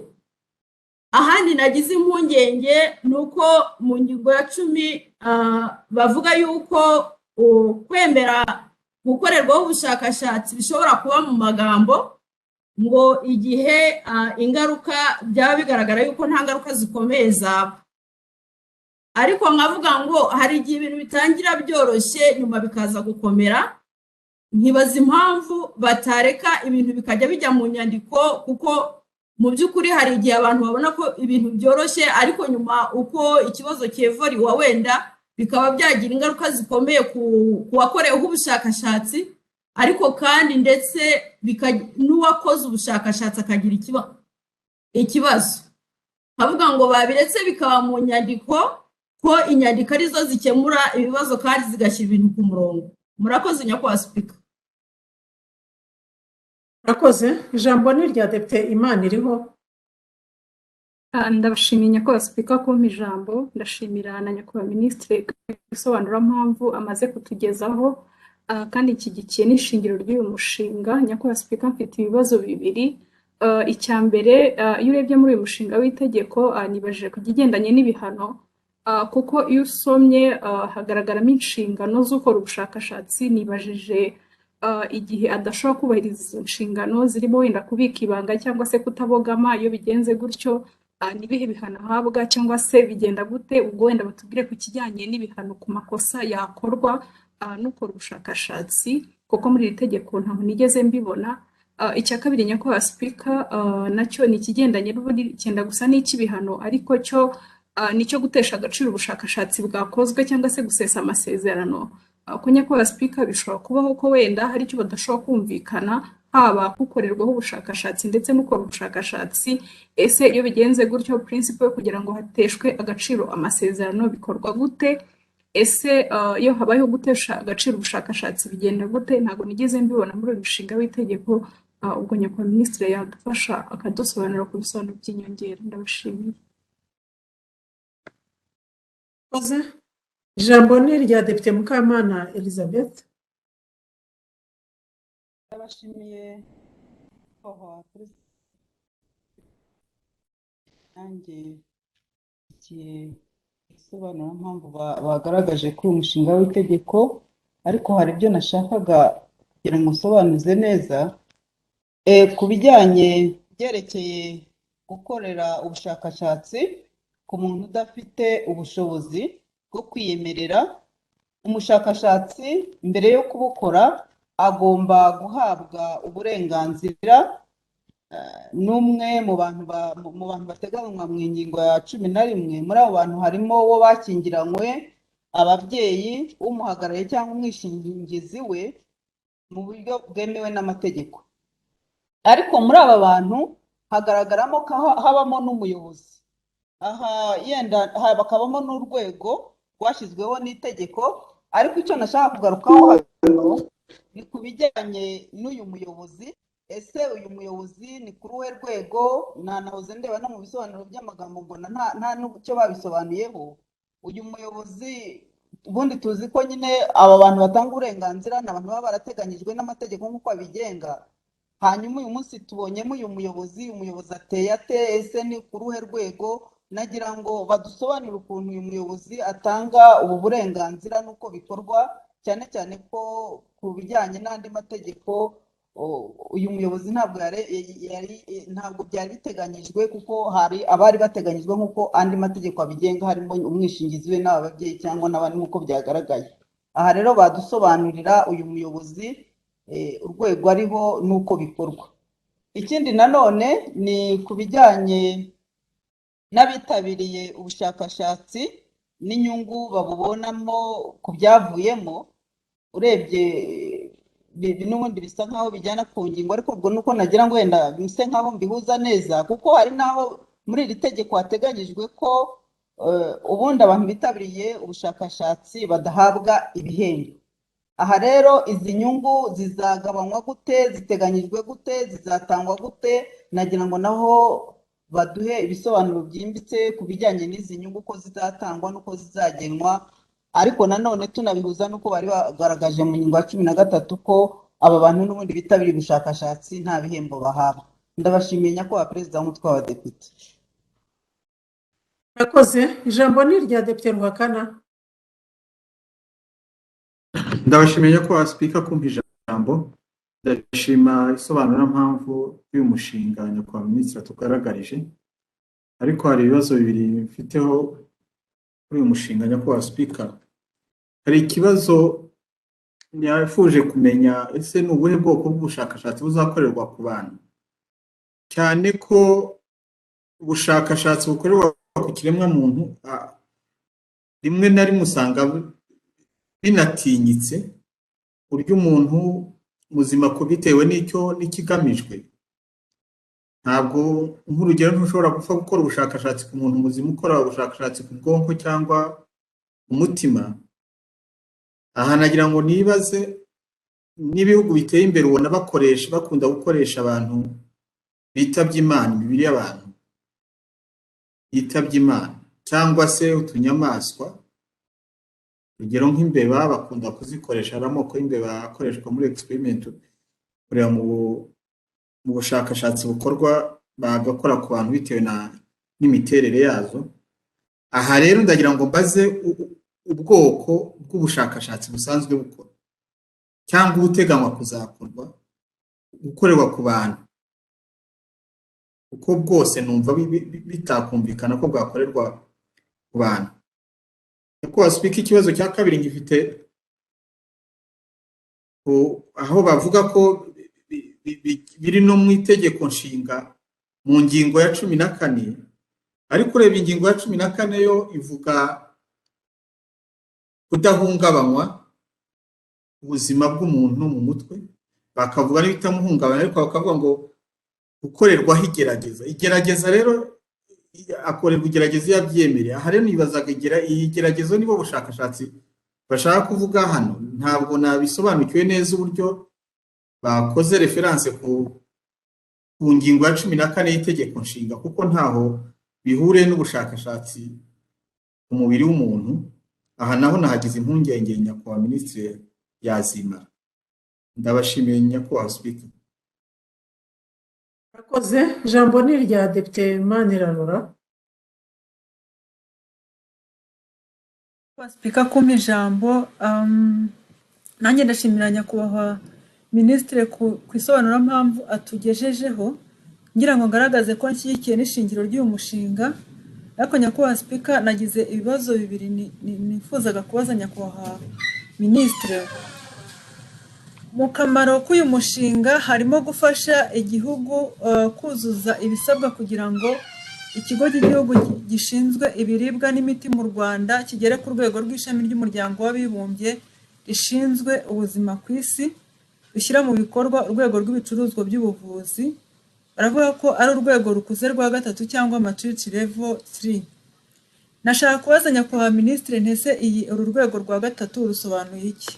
Ahandi nagize impungenge ni uko mu ngingo ya 10 bavuga yuko kwemera gukorerwaho ubushakashatsi bishobora kuba mu magambo, ngo igihe ingaruka byaba bigaragara yuko nta ngaruka zikomeye zaba. Ariko nkavuga ngo hari igihe ibintu bitangira byoroshye, nyuma bikaza gukomera. Nkibaza impamvu batareka ibintu bikajya bijya mu nyandiko, kuko mu by'ukuri hari igihe abantu babona ko ibintu byoroshye, ariko nyuma uko ikibazo cyevoriwa wenda bikaba byagira ingaruka zikomeye ku wakoreweho ubushakashatsi, ariko kandi ndetse n'uwakoze ubushakashatsi akagira ikibazo. Nkavuga ngo babiretse bikaba mu nyandiko, ko inyandiko arizo zikemura ibibazo kandi zigashyira ibintu ku murongo. Murakoze, nyakubahwa Sipika. Murakoze. Ijambo ni irya Depite Imaniriho. Ndabashimiye, nyakubahwa Sipika, kumpa ijambo. Ndashimira na nyakubahwa minisitiri isobanurampamvu amaze kutugezaho, kandi nshyigikiye n'ishingiro ry'uyu mushinga. Nyakubahwa Sipika, mfite ibibazo bibiri. Icya mbere, iyo urebye muri uyu mushinga w'itegeko, nibajije ku kigendanye n'ibihano, kuko iyo usomye hagaragaramo inshingano z'ukora ubushakashatsi. Nibajije igihe adashobora kubahiriza izo nshingano, zirimo wenda kubika ibanga cyangwa se kutabogama, iyo bigenze gutyo ni ibihe bihano ahabwa cyangwa se bigenda gute? Ubwo wenda batubwire ku kijyanye n'ibihano ku makosa yakorwa n'ukora ubushakashatsi, kuko muri iri tegeko ntaho nigeze mbibona. Icya kabiri, nyakubahwa Sipika, nacyo ni ikigendanye n'ubundi cyenda gusa n'icy'ibihano, ariko cyo ni icyo gutesha agaciro ubushakashatsi bwakozwe cyangwa se gusesa amasezerano. Ko nyakubahwa Sipika, bishobora kubaho ko wenda hari icyo badashobora kumvikana, haba kukorerwaho ubushakashatsi ndetse n'ukora ubushakashatsi. Ese iyo bigenze gutyo, principle yo kugira ngo hateshwe agaciro amasezerano bikorwa gute? Ese iyo habayeho gutesha agaciro ubushakashatsi bigenda gute? Ntabwo nigeze mbibona muri uyu mushinga w'itegeko. Ubwo nyakubahwa minisitiri yadufasha akadusobanurira ku bisobanuro by'inyongera. Ndabashimiye. Murakoze. Ijambo ni irya Depite Mukamana Elizabeth. Ndabashimiye, nyakubahwa Perezida. Nanjye nshyigikiye isobanurampamvu bagaragaje kuri uyu mushinga w'itegeko, ariko hari ibyo nashakaga kugira ngo nsobanuze neza. Ku bijyanye byerekeye gukorera ubushakashatsi ku muntu udafite ubushobozi bwo kwiyemerera, umushakashatsi mbere yo kubukora agomba guhabwa uburenganzira n'umwe mu bantu bateganywa mu ngingo ya 11. Muri abo bantu harimo uwo bakingiranywe, ababyeyi, umuhagarariye cyangwa umwishingizi we mu buryo bwemewe n'amategeko. Ariko muri aba bantu hagaragaramo ko habamo n'umuyobozi, aha yenda bakabamo n'urwego rwashyizweho n'itegeko. Ariko icyo nashaka kugarukaho hano ni ku bijyanye n'uyu muyobozi. Ese uyu muyobozi ni kuri uruhe rwego? Nanahoze ndeba no mu bisobanuro by'amagambo mbona nta n'icyo babisobanuyeho. Uyu muyobozi, ubundi tuzi ko nyine aba bantu batanga uburenganzira ni abantu baba barateganyijwe n'amategeko nk'uko abigenga. Hanyuma uyu munsi tubonyemo uyu muyobozi. Umuyobozi ateye ate? Ese ni ku ruhe rwego? Nagira ngo badusobanurire ukuntu uyu muyobozi atanga ubu burenganzira n'uko bikorwa, cyane cyane ko ku bijyanye n'andi mategeko uyu muyobozi ntabwo byari biteganyijwe, kuko hari abari bateganyijwe nk'uko andi mategeko abigenga, harimo umwishingizi we n'aba babyeyi cyangwa n'abandi nk'uko byagaragaye. Aha rero badusobanurira uyu muyobozi, urwego ariho n'uko bikorwa. Ikindi nanone ni ku bijyanye n'abitabiriye ubushakashatsi n'inyungu babubonamo ku byavuyemo. Urebye n'ubundi bisa nkaho bijyana ku ngingo, ariko ubwo nuko nagira ngo wenda bise nkaho mbihuza neza, kuko hari n'aho muri iri tegeko hateganyijwe ko ubundi abantu bitabiriye ubushakashatsi badahabwa ibihembo. Aha rero izi nyungu zizagabanywa gute? Ziteganyijwe gute? Zizatangwa gute? Nagira ngo naho baduhe ibisobanuro byimbitse ku bijyanye n'izi nyungu, uko zizatangwa n'uko zizagenwa. Ariko nanone tunabihuza n'uko bari bagaragaje mu ngingo ya 13 ko aba bantu n'ubundi bitabiriye ubushakashatsi nta bihembo bahabwa. Ndabashimiye, nyakubahwa Perezida w'umutwe w'abadepite. Murakoze. Ijambo ni irya Depite Ruhakana. Ndabashimiye, nyakubahwa Sipika, kumpa ijambo. Ndashima isobanurampamvu y'uyu mushinga nyakubahwa minisitiri atugaragarije, ariko hari ibibazo bibiri mfiteho kuri uyu mushinga, nyakubahwa Sipika. Hari ikibazo nifuje kumenya: ese ni ubuhe bwoko bw'ubushakashatsi buzakorerwa ku bantu? Cyane ko ubushakashatsi bukorerwa ku kiremwamuntu rimwe na rimwe usanga binatinyitse, buryo umuntu muzima ko bitewe n'icyo n'ikigamijwe. Ntabwo, nk'urugero, ntushobora gupfa gukora ubushakashatsi ku muntu muzima ukora ubushakashatsi ku bwonko cyangwa umutima. Aha nagira ngo nibaze, n'ibihugu biteye imbere ubona bakoresha, bakunda gukoresha abantu bitabye Imana, imibiri y'abantu yitabye Imana cyangwa se utunyamaswa, urugero nk'imbeba bakunda kuzikoresha. Hari amoko y'imbeba akoreshwa muri experiment, kureba mu bushakashatsi bukorwa bagakora ku bantu bitewe n'imiterere yazo. Aha rero ndagira ngo mbaze ubwoko bw'ubushakashatsi busanzwe bukora cyangwa ubuteganywa kuzakorwa, gukorerwa ku bantu, kuko bwose numva bitakumvikana ko bwakorerwa ku bantu. Nyakubahwa Sipika, ikibazo cya kabiri ngifite aho bavuga ko biri no mu itegeko nshinga mu ngingo ya 14. Ariko ureba ingingo ya 14 yo ivuga kudahungabanywa ubuzima bw'umuntu mu mutwe, bakavuga n'ibitamuhungabanya, ariko bakavuga ngo gukorerwaho igerageza. Igerageza rero akorerwa igerageza iyo abyemereye. Aha rero nibazaga iyi geragezo nibo bushakashatsi bashaka kuvuga hano. Ntabwo nabisobanukiwe neza uburyo bakoze référence ku ngingo ya 14 y'itegeko nshinga, kuko ntaho bihuriye n'ubushakashatsi ku mubiri w'umuntu. Aha naho nahagize impungenge, nyakubahwa minisitiri yazimara. Ndabashimiye, nyakubahwa Sipika. Murakoze. Ijambo ni irya Depite Manirarora. Sipika kumpa ijambo, nanjye ndashimira nyakubahwa minisitiri ku isobanurampamvu atugejejeho, ngira ngo ngaragaze ko nshyigikiye n'ishingiro ry'uyu mushinga. Ariko nyakubahwa Sipika, nagize ibibazo bibiri nifuzaga kubaza nyakubahwa minisitiri. Mu kamaro k'uyu mushinga harimo gufasha igihugu kuzuza ibisabwa kugira ngo ikigo cy'igihugu gishinzwe ibiribwa n'imiti mu Rwanda kigere ku rwego rw'ishami ry'umuryango w'abibumbye rishinzwe ubuzima ku isi, rushyira mu bikorwa urwego rw'ibicuruzwa by'ubuvuzi. Baravuga ko ari urwego rukuze rwa gatatu cyangwa maturity level 3. Nashaka kubaza nyakubahwa minisitiri, ntese iyi uru rwego rwa gatatu rusobanuye iki?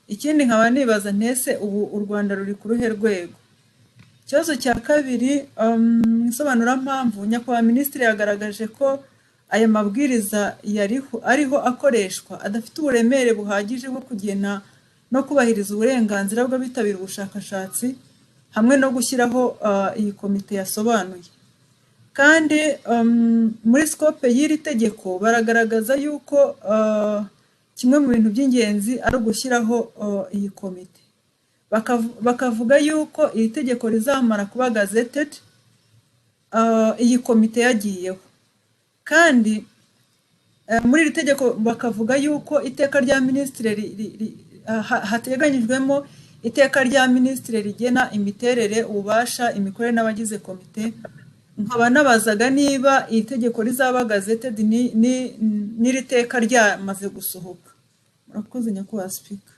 Ikindi nkaba nibaza, ntese ubu u Rwanda ruri ku ruhe rwego? Ikibazo cya kabiri, isobanurampamvu nyakubahwa minisitiri yagaragaje ko aya mabwiriza yariho ariho akoreshwa adafite uburemere buhagije bwo kugena no kubahiriza uburenganzira bw'abitabira ubushakashatsi hamwe no gushyiraho iyi komite yasobanuye. Kandi muri scope y'iri tegeko baragaragaza yuko kimwe mu bintu by'ingenzi ari ugushyiraho iyi komite. Bakavuga yuko iri tegeko rizamara kuba gazetted iyi komite yagiyeho. Kandi muri iri tegeko bakavuga yuko iteka rya minisitiri hateganyijwemo iteka rya minisitiri rigena imiterere, ububasha, imikorere n'abagize komite. Nkaba nabazaga niba iri tegeko rizaba gazetted n'iri teka ryamaze gusohoka. Murakoze, nyakubahwa Sipika.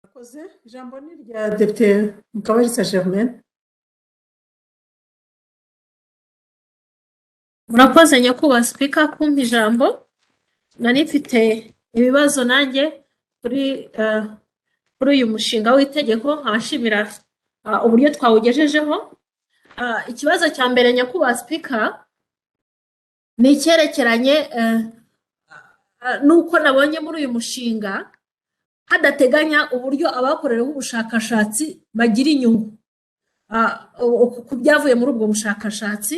Murakoze. Ijambo ni irya Depite Mukabalisa Germaine. Murakoze, nyakubahwa Sipika, kumpa ijambo. Nari mfite ibibazo nanjye kuri uyu mushinga w'itegeko, nkaba nshimira uburyo twawugejejeho. Ikibazo cya mbere, nyakubahwa Sipika, ni icyerekeranye n'uko nabonye muri uyu mushinga hadateganya uburyo abakoreweho ubushakashatsi bagira inyungu ku byavuye muri ubwo bushakashatsi.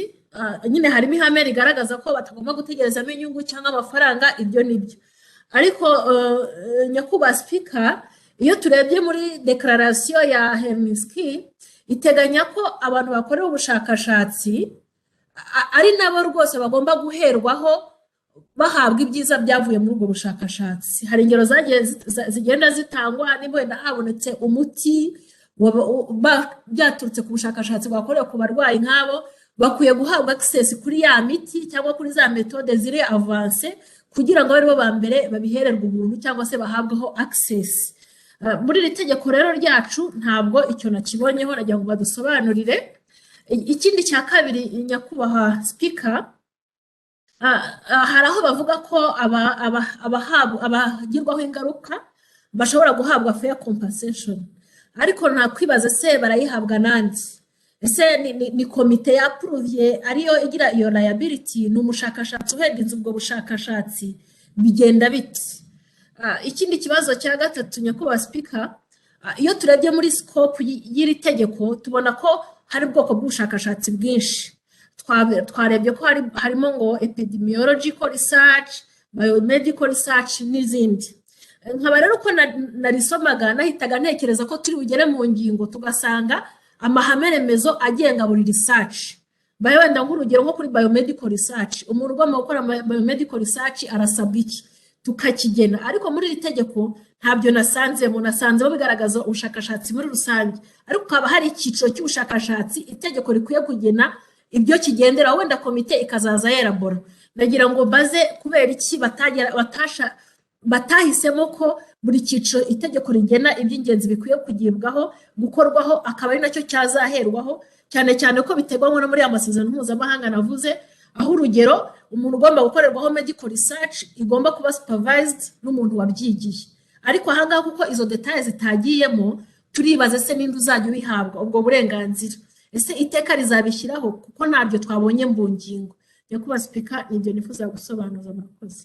Nyine harimo ihame rigaragaza ko batagomba gutegerezamo inyungu cyangwa amafaranga, ibyo ni byo. Ariko nyakubahwa Sipika, iyo turebye muri déclaration ya Helsinki, iteganya ko abantu bakorewe ubushakashatsi ari nabo rwose bagomba guherwaho bahabwa ibyiza byavuye muri ubwo bushakashatsi. Hari ingero zagiye zigenda zitangwa, niba wenda habonetse umuti byaturutse ku bushakashatsi bwakorewe ku barwayi nk'abo, bakwiye guhabwa access kuri ya miti cyangwa kuri za méthodes ziri avancées, kugira ngo abe aribo ba mbere babihererwe ubuntu cyangwa se bahabweho access. Muri iri tegeko rero ryacu ntabwo icyo nakibonyeho, nagira ngo badusobanurire. Ikindi cya kabiri, nyakubahwa Sipika, hari aho bavuga ko abagirwaho ingaruka bashobora guhabwa fair compensation, ariko nakwibaza se barayihabwa nande? Ese ni komite yapuruviye ariyo igira iyo liability? Ni umushakashatsi uheadinze ubwo bushakashatsi? Bigenda bite? Ikindi kibazo cya gatatu, nyakubahwa Sipika, iyo turebye muri scope y'iri tegeko tubona ko hari ubwoko bw'ubushakashatsi bwinshi. Twarebye ko harimo ngo epidemiological research, biomedical research n'izindi. Nkaba rero uko narisomaga nahitaga ntekereza ko turi bugere mu ngingo tugasanga amahame remezo agenga buri research. Bayo wenda nk'urugero nko kuri biomedical research, umuntu ugomba gukora biomedical research arasabwa iki? Tukakigena, ariko muri iri tegeko ntabyo nasanzemo. Nasanzemo bigaragaza ubushakashatsi muri rusange, ariko hakaba hari icyiciro cy'ubushakashatsi itegeko rikwiye kugena ibyo kigendera, wenda komite ikazaza yerabora. Ndagira ngo mbaze kubera iki batasha batahisemo ko buri cyiciro itegeko rigena iby'ingenzi bikwiye kugibwaho, gukorwaho, akaba ari nacyo cyazaherwaho, cyane cyane ko biteganywa no muri ya masezerano mpuzamahanga navuze, aho urugero umuntu ugomba gukorerwaho medical research igomba kuba supervised n'umuntu wabyigiye. Ariko ahangaha, kuko izo details zitagiyemo, turibaza: ese ninde uzajya ubihabwa ubwo burenganzira? Ese iteka rizabishyiraho? Kuko ntabyo twabonye mu ngingo. Nyakubahwa Sipika, nibyo nifuza gusobanuza. Murakoze.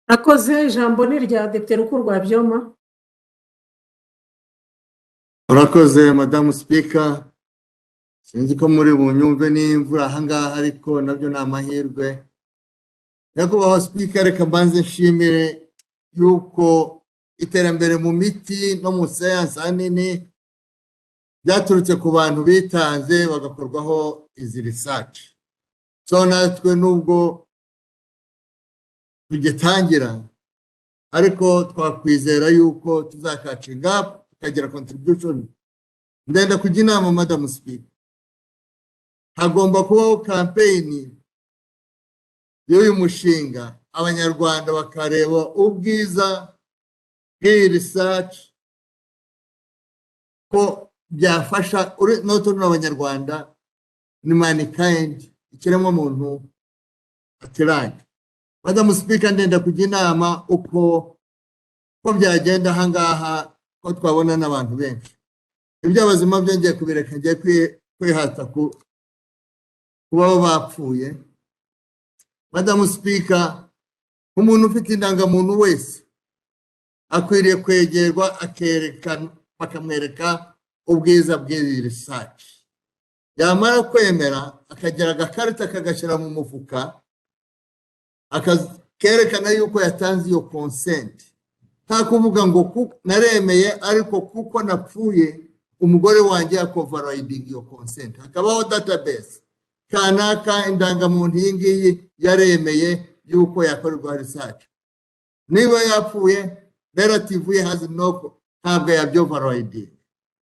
Akoze. Ijambo ni irya Depite Ruku Rwabyoma. Urakoze, Madamu Sipika. Sinzi ko muri bunyumve n'imvura ahangaha, ariko nabyo ni amahirwe. Nyakubahwa Sipika, reka mbanze nshimire yuko iterambere mu miti no mu sayansi ahanini byaturutse ku bantu bitanze bagakorwaho izi research. So natwe nubwo tugitangira, ariko twakwizera yuko tuzacatchinga up, tukagira contribution. Ndenda kujya inama, Madamu Sipika, hagomba kubaho campaign y'uyu mushinga, Abanyarwanda bakareba ubwiza bw'iyi research, ko byafasha not only Abanyarwanda, ni mankind, ikiremwamuntu at large. Madamu Sipika, ndenda kujya inama uko ko byagenda ahangaha, ko twabona n'abantu benshi. Iby'abazima byo ngiye kubireka, ngiye kwihata kuba bapfuye. Madamu Sipika, umuntu ufite indangamuntu wese akwiriye kwegerwa, akerekana, bakamwereka ubwiza bw'iyi research. Yamara kwemera, akagira agakarita akagashyira mu mufuka, kerekana yuko yatanze iyo consent. Nta kuvuga ngo naremeye, ariko kuko napfuye umugore wanjye yakoverridinga iyo consent. Hakabaho database, kanaka indangamuntu iyi ngiyi yaremeye yuko yakorerwa research. Niba yapfuye, relative ye has no, ntabwo yabyoverridinga.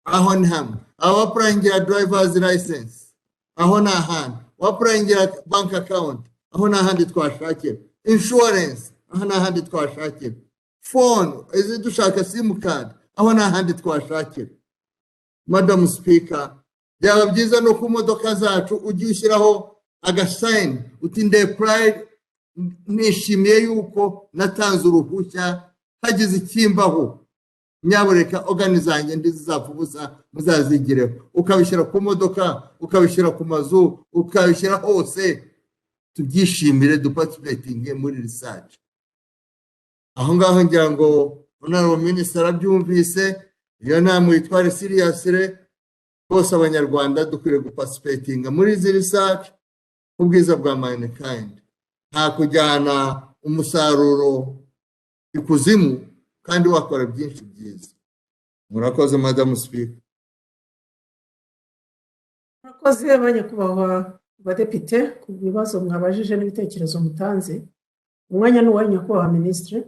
Aho ni hamwe. Aho waapplyingira driver's license, aho ni ahandi. Waapplyingira bank account, aho ni ahandi twashakira. Insurance, aho ni ahandi twashakira. Phone, izi dushaka SIM card, aho ni ahandi twashakira. Madamu Sipika, byaba byiza no ku modoka zacu ujye ushyiraho agasign uti: "Ndepply, nishimiye yuko natanze uruhushya, hagize ikimbaho nyabureka organ zanjye ndizapfa ubusa, muzazigireho." Ukabishyira ku modoka, ukabishyira ku mazu, ukabishyira hose. Tubyishimire, duparticipatinge muri research. Aho ngaho ngira ngo Honorable Minister arabyumvise. Iyo nama uyitware seriously. Bose Abanyarwanda dukwiriye guparticipatinga muri izi research ubwiza bwa mankind. Nta kujyana umusaruro ikuzimu kandi wakora byinshi byiza. Murakoze, Madamu Sipika. Murakoze, banyakubahwa badepite, ku bibazo mwabajije n'ibitekerezo mutanze. Umwanya ni uwanyu, Nyakubahwa Minisitiri.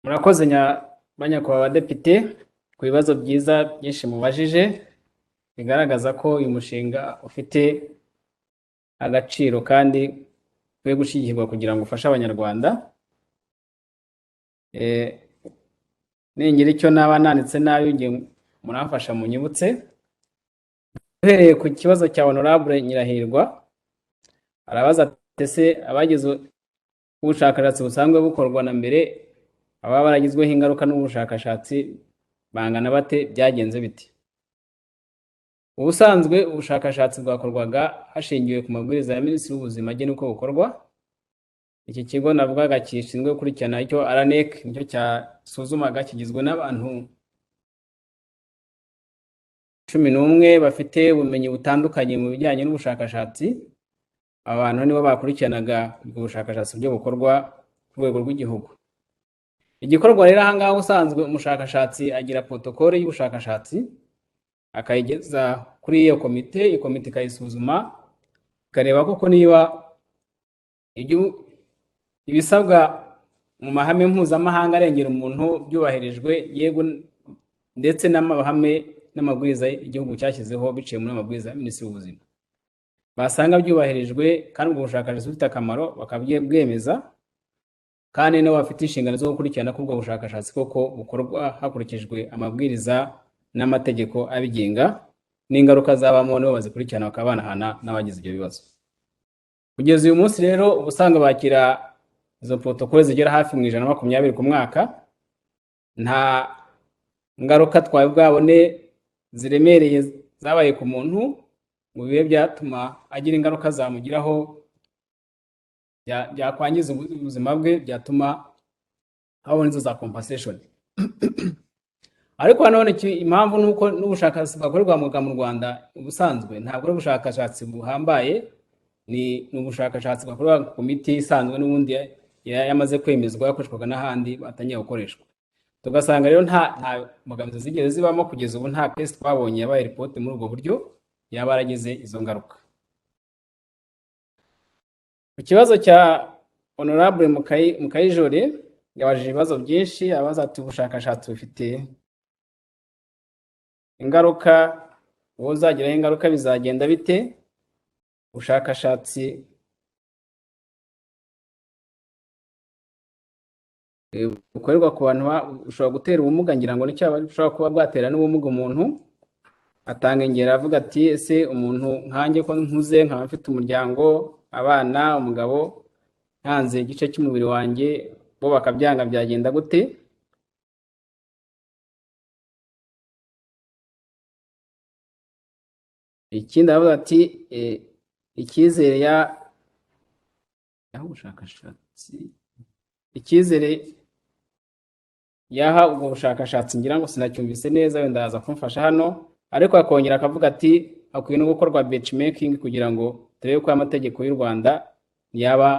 Murakoze, banyakubahwa badepite, ku bibazo byiza byinshi mubajije bigaragaza ko uyu mushinga ufite agaciro kandi ukwiye gushyigikirwa kugira ngo ufashe Abanyarwanda. Ningira icyo naba nanditse nabi, ngiye muramfasha munyibutse. Uhereye ku kibazo cya Honorable Nyirahirwa, arabaza ati: "Ese abagize ubushakashatsi busanzwe bukorwa na mbere, ababa baragizweho ingaruka n'ubushakashatsi bangana bate? Byagenze bite?" Ubusanzwe ubushakashatsi bwakorwaga hashingiwe ku mabwiriza ya Minisitiri w'Ubuzima agena uko bukorwa. Iki kigo navugaga gishinzwe gukurikirana icyo, RNEC, nicyo cyasuzumaga, kigizwe n'abantu 11 bafite ubumenyi butandukanye mu bijyanye n'ubushakashatsi. Abantu nibo bakurikiranaga ubwo bushakashatsi buryo bukorwa ku rwego rw'igihugu. Igikorwa rero ahangaha, ubusanzwe umushakashatsi agira protocole y'ubushakashatsi. akayigeza kuri iyo komite, iyo komite ikayisuzuma ikareba koko niba ibisabwa mu mahame mpuzamahanga arengera umuntu byubahirijwe, yego, ndetse n'amahame n'amabwiriza igihugu cyashyizeho biciye muri amabwiriza ya Minisitiri w'Ubuzima. Basanga byubahirijwe kandi ubwo bushakashatsi bufite akamaro bakabwemeza, kandi nabo bafite inshingano zo gukurikirana ko ubwo bushakashatsi koko bukorwa hakurikijwe amabwiriza n'amategeko abigenga, n'ingaruka zabamo nibo bazikurikirana bakaba banahana n'abagize ibyo bibazo. Kugeza uyu munsi rero uba usanga bakira izo protokole zigera hafi mu 120 ku mwaka, nta ngaruka twari bwabone ziremereye zabaye ku muntu ngo bibe byatuma agira ingaruka zamugiraho byakwangiza ubuzima bwe, byatuma habona izo za compensation. Ariko nanone impamvu ni uko n'ubushakashatsi bwakorerwa mu Rwanda ubusanzwe ntabwo ari ubushakashatsi buhambaye, ni ubushakashatsi bwakorerwa ku miti isanzwe n'ubundi yamaze kwemezwa yakoreshwaga n'ahandi batangiye gukoreshwa. Tugasanga rero nta mbogamizi zigeze zibamo kugeza ubu, nta case twabonye yabaye report muri ubwo buryo yaba yaragize izo ngaruka. Ku kibazo cya Honorable Mukayijore yabajije ibibazo byinshi, abaza ati ubushakashatsi bufite ingaruka, uwo uzagiraho ingaruka bizagenda bite? Ubushakashatsi bukorerwa ku bantu bushobora gutera ubumuga, ngira ngo nicyo bushobora kuba bwatera n'ubumuga umuntu. Atanga ingero avuga ati ese umuntu nkanjye ko nkuze nkaba mfite umuryango, abana, umugabo, ntanze igice cy'umubiri wanjye bo bakabyanga byagenda gute? Ikindi aravuga ati icyizere ya aho ubushakashatsi icyizere yaha ubwo bushakashatsi ngira ngo sinacyumvise neza, wenda yaza kumfasha hano, ariko akongera akavuga ati hakwiye no gukorwa benchmarking kugira ngo turebe ko amategeko y'u Rwanda yaba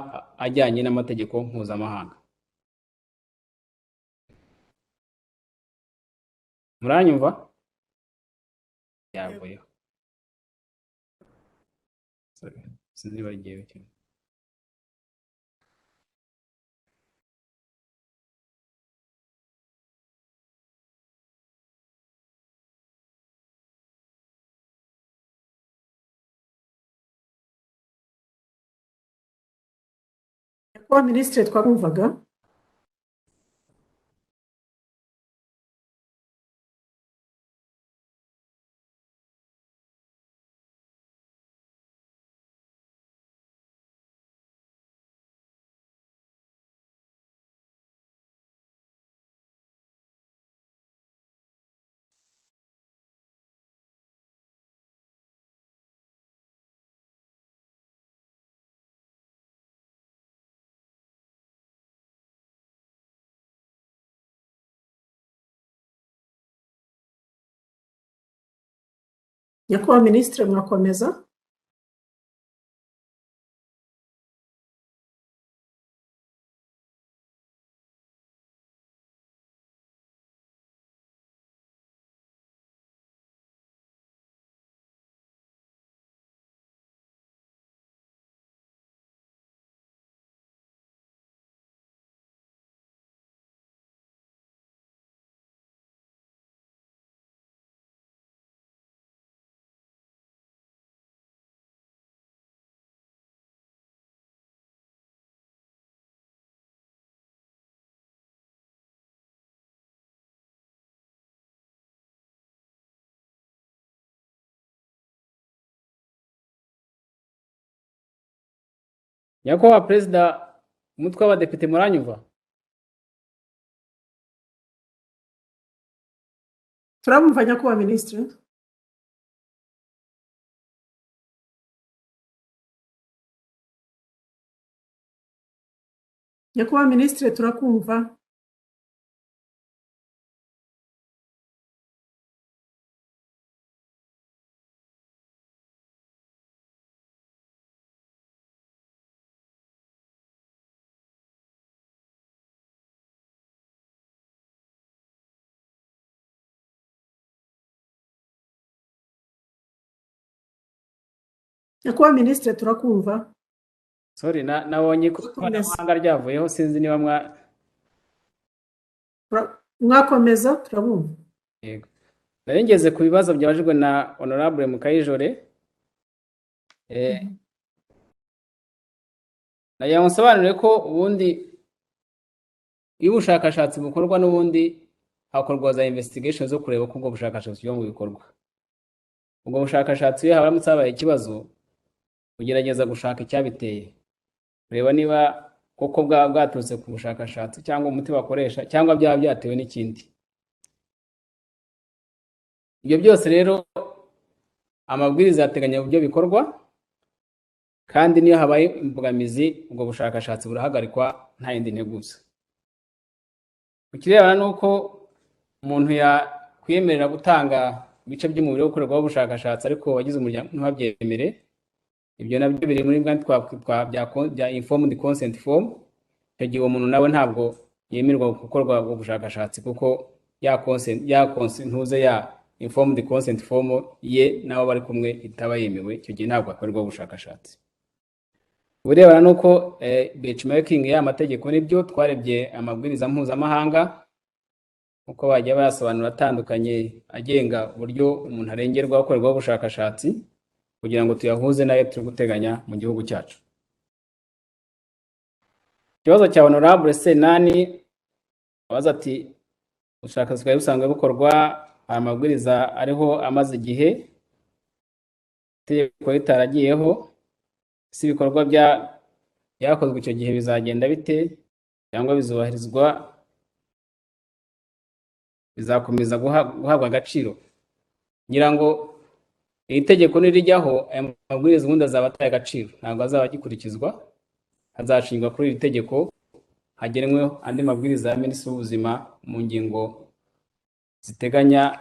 ajyanye n'amategeko mpuzamahanga. Muranyumva? Yavuyeho. Sorry, sinzi niba rigiye bikiri. Nyakubahwa Minisitiri twabumvaga. Nyakubahwa Minisitiri mwakomeza. Nyakubahwa Perezida, umutwe w'abadepite muranyumva? Turabumva Nyakubahwa Minisitiri. Nyakubahwa Minisitiri turakumva. Nyakubahwa Minisitiri, turakumva. Sorry, nabonye ko Komeza. ikoranabuhanga ryavuyeho, sinzi niba mwa Mwakomeza, turabumva. Yego. Nari ngeze ku bibazo byabajijwe na Honorable Mukayijore. Nagira ngo nsobanure ko ubundi iyo ubushakashatsi bukorwa, n'ubundi hakorwa za investigation zo kureba ko ubwo bushakashatsi bujya mu bikorwa. Ubwo bushakashatsi, iyo haramutse habaye ikibazo, ugerageza gushaka icyabiteye, kureba niba koko bwaba bwaturutse ku bushakashatsi cyangwa umuti bakoresha, cyangwa byaba byatewe n'ikindi. Ibyo byose rero amabwiriza yateganya uburyo bikorwa, kandi niyo habaye imbogamizi, ubwo bushakashatsi burahagarikwa nta yindi nteguza. Ku kirebana n'uko umuntu yakwiyemerera gutanga ibice by'umubiri wo gukorerwaho ubushakashatsi, ariko abagize umuryango ntibabyemere, ibyo nabyo biri muri bwa bya informed consent form. Icyo gihe uwo muntu nawe ntabwo yemererwa gukorwa ubwo bushakashatsi, kuko ya consent ntuze ya informed consent form ye n'abo bari kumwe itaba yemewe. Icyo gihe ntabwo hakorerwa ubushakashatsi. Uburebana n'uko benchmarking y'aya mategeko, nibyo twarebye amabwiriza mpuzamahanga uko bagiye bayasobanura atandukanye, agenga uburyo umuntu arengerwa akorerwaho ubushakashatsi, kugira ngo tuyahuze n'ayo turi guteganya mu gihugu cyacu. Ikibazo cya Honorable Senani abaza ati: "Ubushakashatsi bwari busanzwe bukorwa, aya mabwiriza ariho amaze igihe, itegeko ritaragiyeho, si ibikorwa byakozwe icyo gihe bizagenda bite, cyangwa bizubahirizwa, bizakomeza guhabwa agaciro?" Ngira ngo iri tegeko nirijyaho, aya mabwiriza ubundi azaba ataye agaciro, ntabwo azaba agikurikizwa. Hazashingwa kuri iri tegeko, hagenwe andi mabwiriza ya Minisitiri w'Ubuzima mu ngingo ziteganya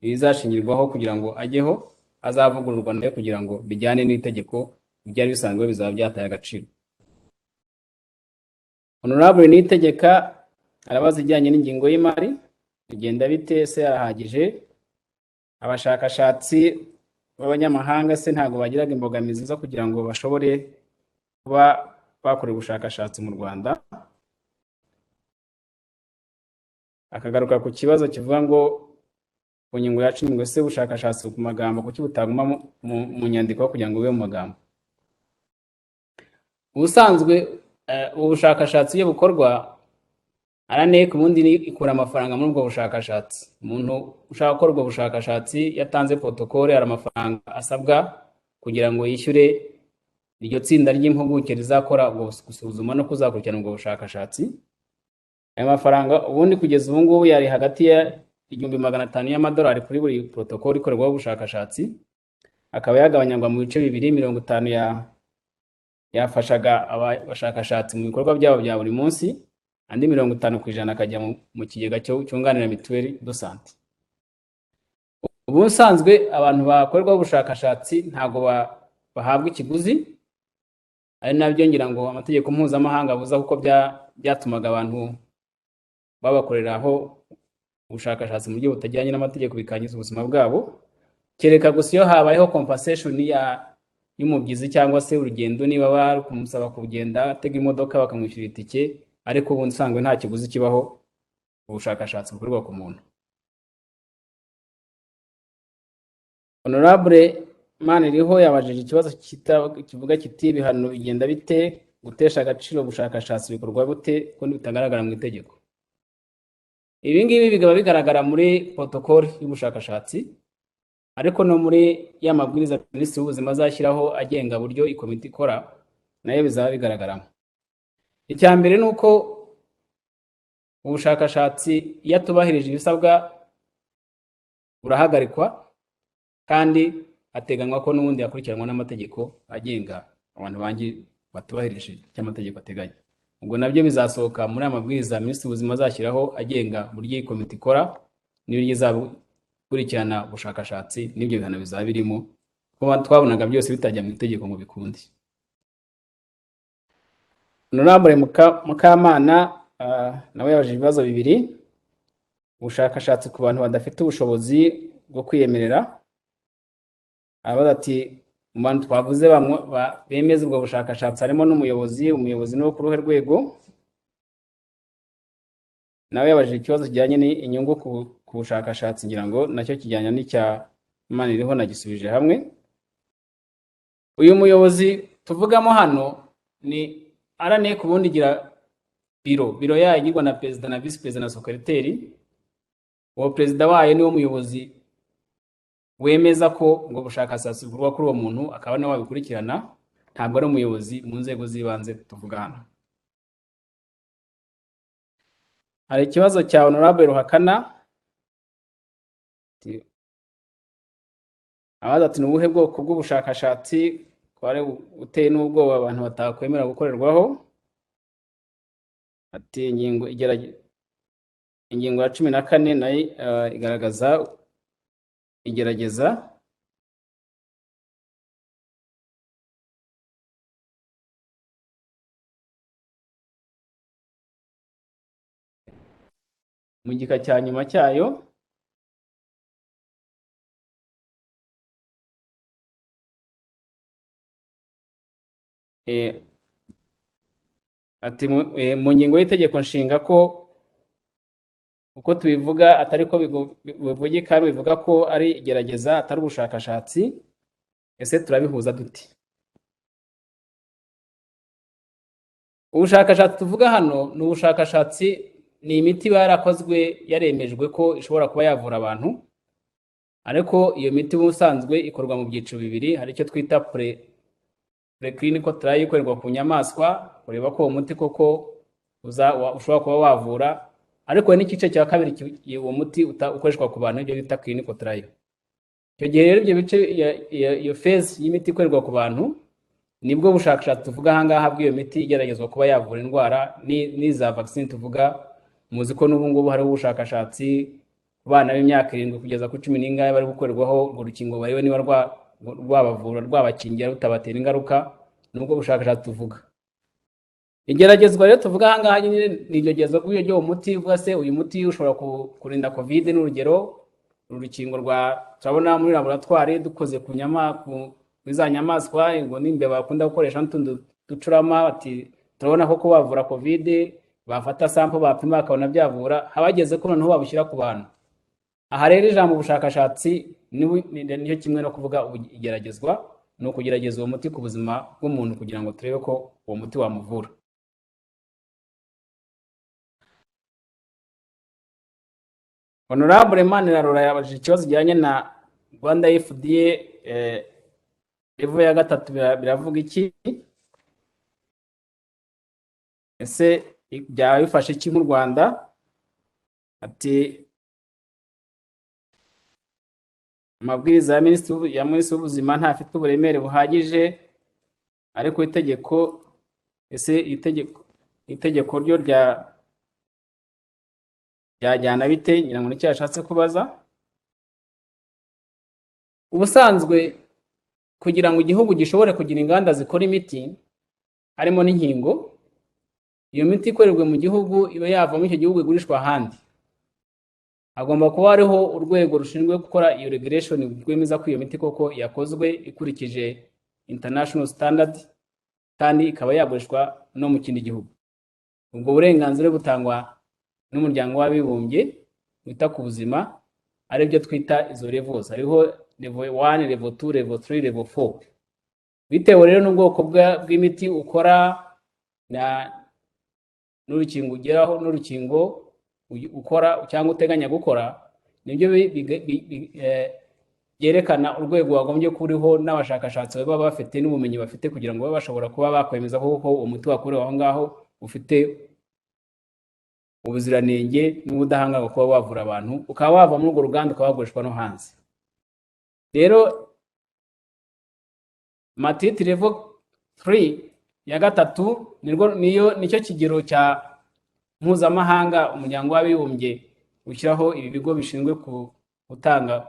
ibizashingirwaho kugira ngo ajyeho, azavugururwa nayo kugira ngo bijyane n'itegeko. Ibyari bisanzwe bizaba byataye agaciro. Honorable Niyitegeka arabaza ijyanye n'ingingo y'imari: bigenda bite se, arahagije? Abashakashatsi b'abanyamahanga se ntabwo bagiraga imbogamizi zo kugira ngo bashobore kuba bakora ubushakashatsi mu Rwanda? Akagaruka ku kibazo kivuga ngo ku ngingo ya 10, ngo ese ubushakashatsi ku magambo kuki butaguma mu nyandiko kugira ngo bube mu magambo? Ubusanzwe ubu bushakashatsi iyo bukorwa, RNEC ubundi ikura amafaranga muri ubwo bushakashatsi. Umuntu ushaka gukora ubwo bushakashatsi yatanze protocole, hari amafaranga asabwa kugira ngo yishyure iryo tsinda ry'impuguke rizakora ubwo gusuzuma no kuzakurikirana ubwo bushakashatsi. Aya mafaranga ubundi kugeza ubu ngubu yari hagati ya 1500 y'amadolari kuri buri protocole ikorerwaho ubushakashatsi, akaba yagabanywa mu bice bibiri: 50 yafashaga abashakashatsi mu bikorwa byabo bya buri munsi, andi 50% akajya mu kigega cyunganira mutuelle de santé. Ubusanzwe abantu bakorerwaho ubushakashatsi ntabwo bahabwa ikiguzi, ari nabyo ngira ngo amategeko mpuzamahanga abuza, kuko byatumaga abantu babakoreraho ubushakashatsi mu buryo butajyanye n'amategeko, bikangiza ubuzima bwabo, kereka gusa iyo habayeho compensation ya y'umubyizi cyangwa se urugendo, niba bari kumusaba kugenda atega imodoka bakamwishyura itike. Ariko ubundi usanzwe nta kiguzi kibaho ubushakashatsi bukorerwa ku muntu. Honorable Maniriho yabajije ikibazo kivuga kiti: "Ibihano bigenda bite? Gutesha agaciro ubushakashatsi bikorwa bute ko bitagaragara mu itegeko?" Ibi ngibi bikaba bigaragara muri protocole y'ubushakashatsi, ariko no muri ya mabwiriza Minisitiri w'Ubuzima azashyiraho agenga buryo ikomite ikora, nayo bizaba bigaragaramo. Icya mbere ni uko ubushakashatsi iyo atubahirije ibisabwa burahagarikwa, kandi hateganywa ko n'ubundi yakurikiranwa n'amategeko agenga abantu bangi batubahirije icyo amategeko ateganya. Ubwo nabyo bizasohoka muri aya mabwiriza Minisitiri w'Ubuzima azashyiraho agenga uburyo iyi komite ikora n'uburyo izakurikirana ubushakashatsi, n'ibyo bihano bizaba birimo, kuko twabonaga byose bitajya mu itegeko ngo bikunde. Honorable Mukamana nawe yabajije ibibazo bibiri: ubushakashatsi ku bantu badafite ubushobozi bwo kwiyemerera. Arabaza ati mu bantu twavuze bemeza ubwo bushakashatsi harimo n'umuyobozi, umuyobozi ni uwo ku ruhe rwego? Nawe yabajije ikibazo kijyanye n'inyungu ku bushakashatsi, ngira ngo nacyo kijyanye n'icya Maniriho, nagisubije hamwe. Uyu muyobozi tuvugamo hano ni RNEC, ubundi igira biro yayo igirwa na perezida na visi perezida na secrétaire. Uwo perezida wayo niwo muyobozi wemeza ko ubwo bushakashatsi bukorwa kuri uwo muntu, akaba niwe wabikurikirana, ntabwo ari umuyobozi mu nzego z'ibanze tuvuga hano. Hari ikibazo cya Honorable Ruhakana abaza ati ni ubuhe bwoko bw'ubushakashatsi kwari uteye n'ubwoba abantu batakwemera gukorerwaho? Ati ingingo ya 14 nayo igaragaza igerageza. Mu gika cya nyuma cyayo ati mu ngingo y'itegeko nshinga ko uko tubivuga atari ko bivugika, bivuga ko ari igerageza atari ubushakashatsi. Ese turabihuza dute? Ubushakashatsi tuvuga hano ni ubushakashatsi, ni imiti iba yarakozwe yaremejwe ko ishobora kuba yavura abantu, ariko iyo miti ubusanzwe ikorwa mu byiciro bibiri. Hari icyo twita preclinical trial ikorerwa ku nyamaswa, kureba ko uwo muti koko ushobora kuba wavura, ariko hari n'igice cya kabiri uwo muti ukoreshwa ku bantu, ibyo bita clinical trial. Icyo gihe rero ibyo bice, iyo phase y'imiti ikorerwa ku bantu, nibwo bushakashatsi tuvuga aha ngaha bw'iyo miti igeragezwa kuba yavura indwara n'iza vaccine tuvuga. Muzi ko n'ubu ngubu hariho ubushakashatsi ku bana b'imyaka 7 kugeza ku 10 n'ingahe bari gukorerwaho urwo rukingo, barebe niba rwabavura, rwabakingira, rutabatera ingaruka. Nubwo bushakashatsi tuvuga. Igeragezwa rero tuvuga aha ngaha nyine ni igeragezwa ry'uwo muti, uvuga se uyu muti ushobora kurinda COVID n'urugero, uru rukingo rwa turabona muri laboratwari dukoze ku nyama, kuri za nyamaswa ngo n'imbeba bakunda gukoresha n'utundi ducurama, bati turabona koko bavura COVID, bafata sample bapima bakabona byavura, habageze ko noneho babushyira ku bantu. Aha rero ijambo ubushakashatsi nicyo kimwe no kuvuga igeragezwa, ni ukugerageza uwo muti ku buzima bw'umuntu kugira ngo turebe ko uwo muti wamuvura. Honorable Manirarora yabajije ikibazo kijyanye na Rwanda FDA level ya 3, biravuga iki? Ese byaba bifashe iki nk'u Rwanda? Ati amabwiriza ya minisitiri w'ubuzima ntafite uburemere buhagije, ariko itegeko, ese itegeko ryo ryajyana bite? Ngira ngo nicyo yashatse kubaza. Ubusanzwe kugira ngo igihugu gishobore kugira inganda zikora imiti harimo n'inkingo, iyo miti ikorerwe mu gihugu iba yava muri icyo gihugu igurishwa ahandi, hagomba kuba hariho urwego rushinzwe gukora iyo regulation rwemeza ko iyo miti koko yakozwe ikurikije international standard kandi ikaba yagurishwa no mu kindi gihugu. Ubwo burenganzira butangwa n'umuryango w'abibumbye wita ku buzima, aribyo twita izo levels. Hariho level 1, level 2, level 3, level 4. Bitewe rero n'ubwoko bw'imiti ukora n'urukingo ugeraho, n'urukingo ukora cyangwa uteganya gukora, nibyo byerekana urwego wagombye kuba uriho n'abashakashatsi baba bafite n'ubumenyi bafite kugira ngo babe bashobora kuba bakwemeza ko koko uwo muti wakorewe aho ngaho ufite ubuziranenge n'ubudahangarwa kuba wavura abantu, ukaba wava muri urwo ruganda ukaba wagurishwa no hanze. Rero maturity level 3 ya 3 niyo nicyo kigero cya mpuzamahanga umuryango w'abibumbye ushyiraho ibi bigo bishinzwe gutanga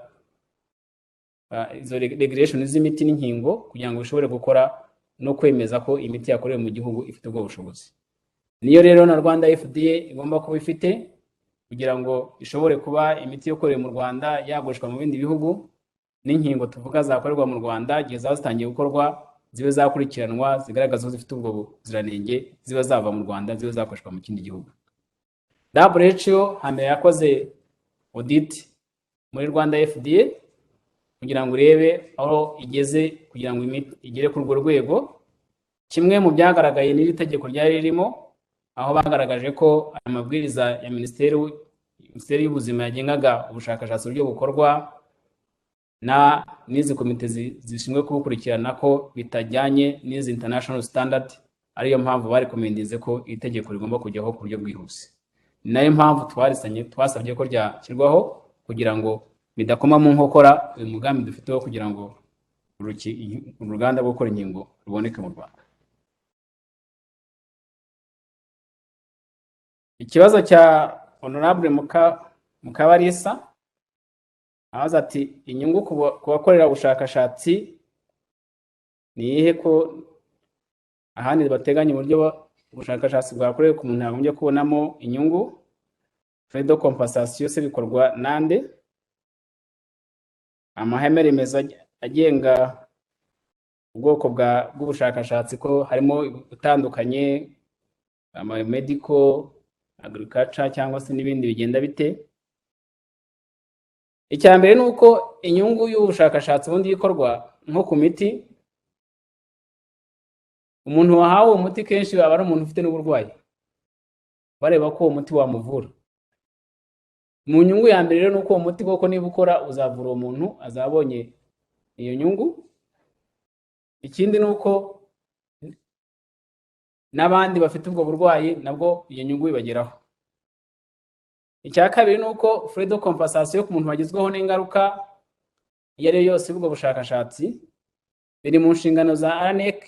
izo regulation z'imiti n'inkingo kugira ngo bishobore gukora no kwemeza ko imiti yakorewe mu gihugu ifite ubwo bushobozi. Niyo rero na Rwanda FDA igomba kuba ifite kugira ngo ishobore kuba imiti yakorewe mu Rwanda yagurishwa mu bindi bihugu. N'inkingo tuvuga zakorerwa mu Rwanda, igihe zaba zitangiye gukorwa, zibe zakurikiranwa, zigaragaza ko zifite ubwo buziranenge, ziba zava mu Rwanda, zibe zakoreshwa mu kindi gihugu. WHO hambere yakoze audit muri Rwanda FDA kugira ngo irebe aho igeze, kugira ngo imiti igere kuri urwo rwego. Kimwe mu byagaragaye n'iri tegeko ryari ririmo, aho bagaragaje ko aya mabwiriza ya Minisiteri y'Ubuzima yagengaga ubushakashatsi, uburyo bukorwa na n'izi komite zishinzwe kubukurikirana, ko bitajyanye n'izi international standard, ariyo mpamvu barecommendinze ko iri tegeko rigomba kujyaho ku buryo bwihuse. Ni nayo mpamvu twarisanye, twasabye ko ryashyirwaho kugira ngo bidakoma mu nkokora uyu mugambi dufite wo kugira ngo uruganda rwo gukora inkingo ruboneke mu Rwanda. Ikibazo cya Honorable Mukabarisa abaza ati: "Inyungu ku bakorera ubushakashatsi ni iyihe, ko ahandi bateganya uburyo ubushakashatsi bwakorewe ku muntu yagombye kubonamo inyungu? Frais de compensation se bikorwa nande? Amahame remezo agenga ubwoko bw'ubushakashatsi ko harimo utandukanye, ama medical, agriculture cyangwa se n'ibindi, bigenda bite?" Icya mbere ni uko inyungu y'ubushakashatsi ubundi ikorwa nko ku miti, umuntu wahawe uwo muti kenshi aba ari umuntu ufite n'uburwayi, bareba ko uwo muti wamuvura. Mu nyungu ya mbere rero ni uko uwo muti koko niba ukora uzavura uwo muntu, azabonye iyo nyungu. Ikindi ni uko n'abandi bafite ubwo burwayi nabwo iyo nyungu ibageraho. Icya kabiri ni uko frais de compensation ku muntu wagizweho n'ingaruka iyo ari yo yose y'ubwo bushakashatsi, biri mu nshingano za RNEC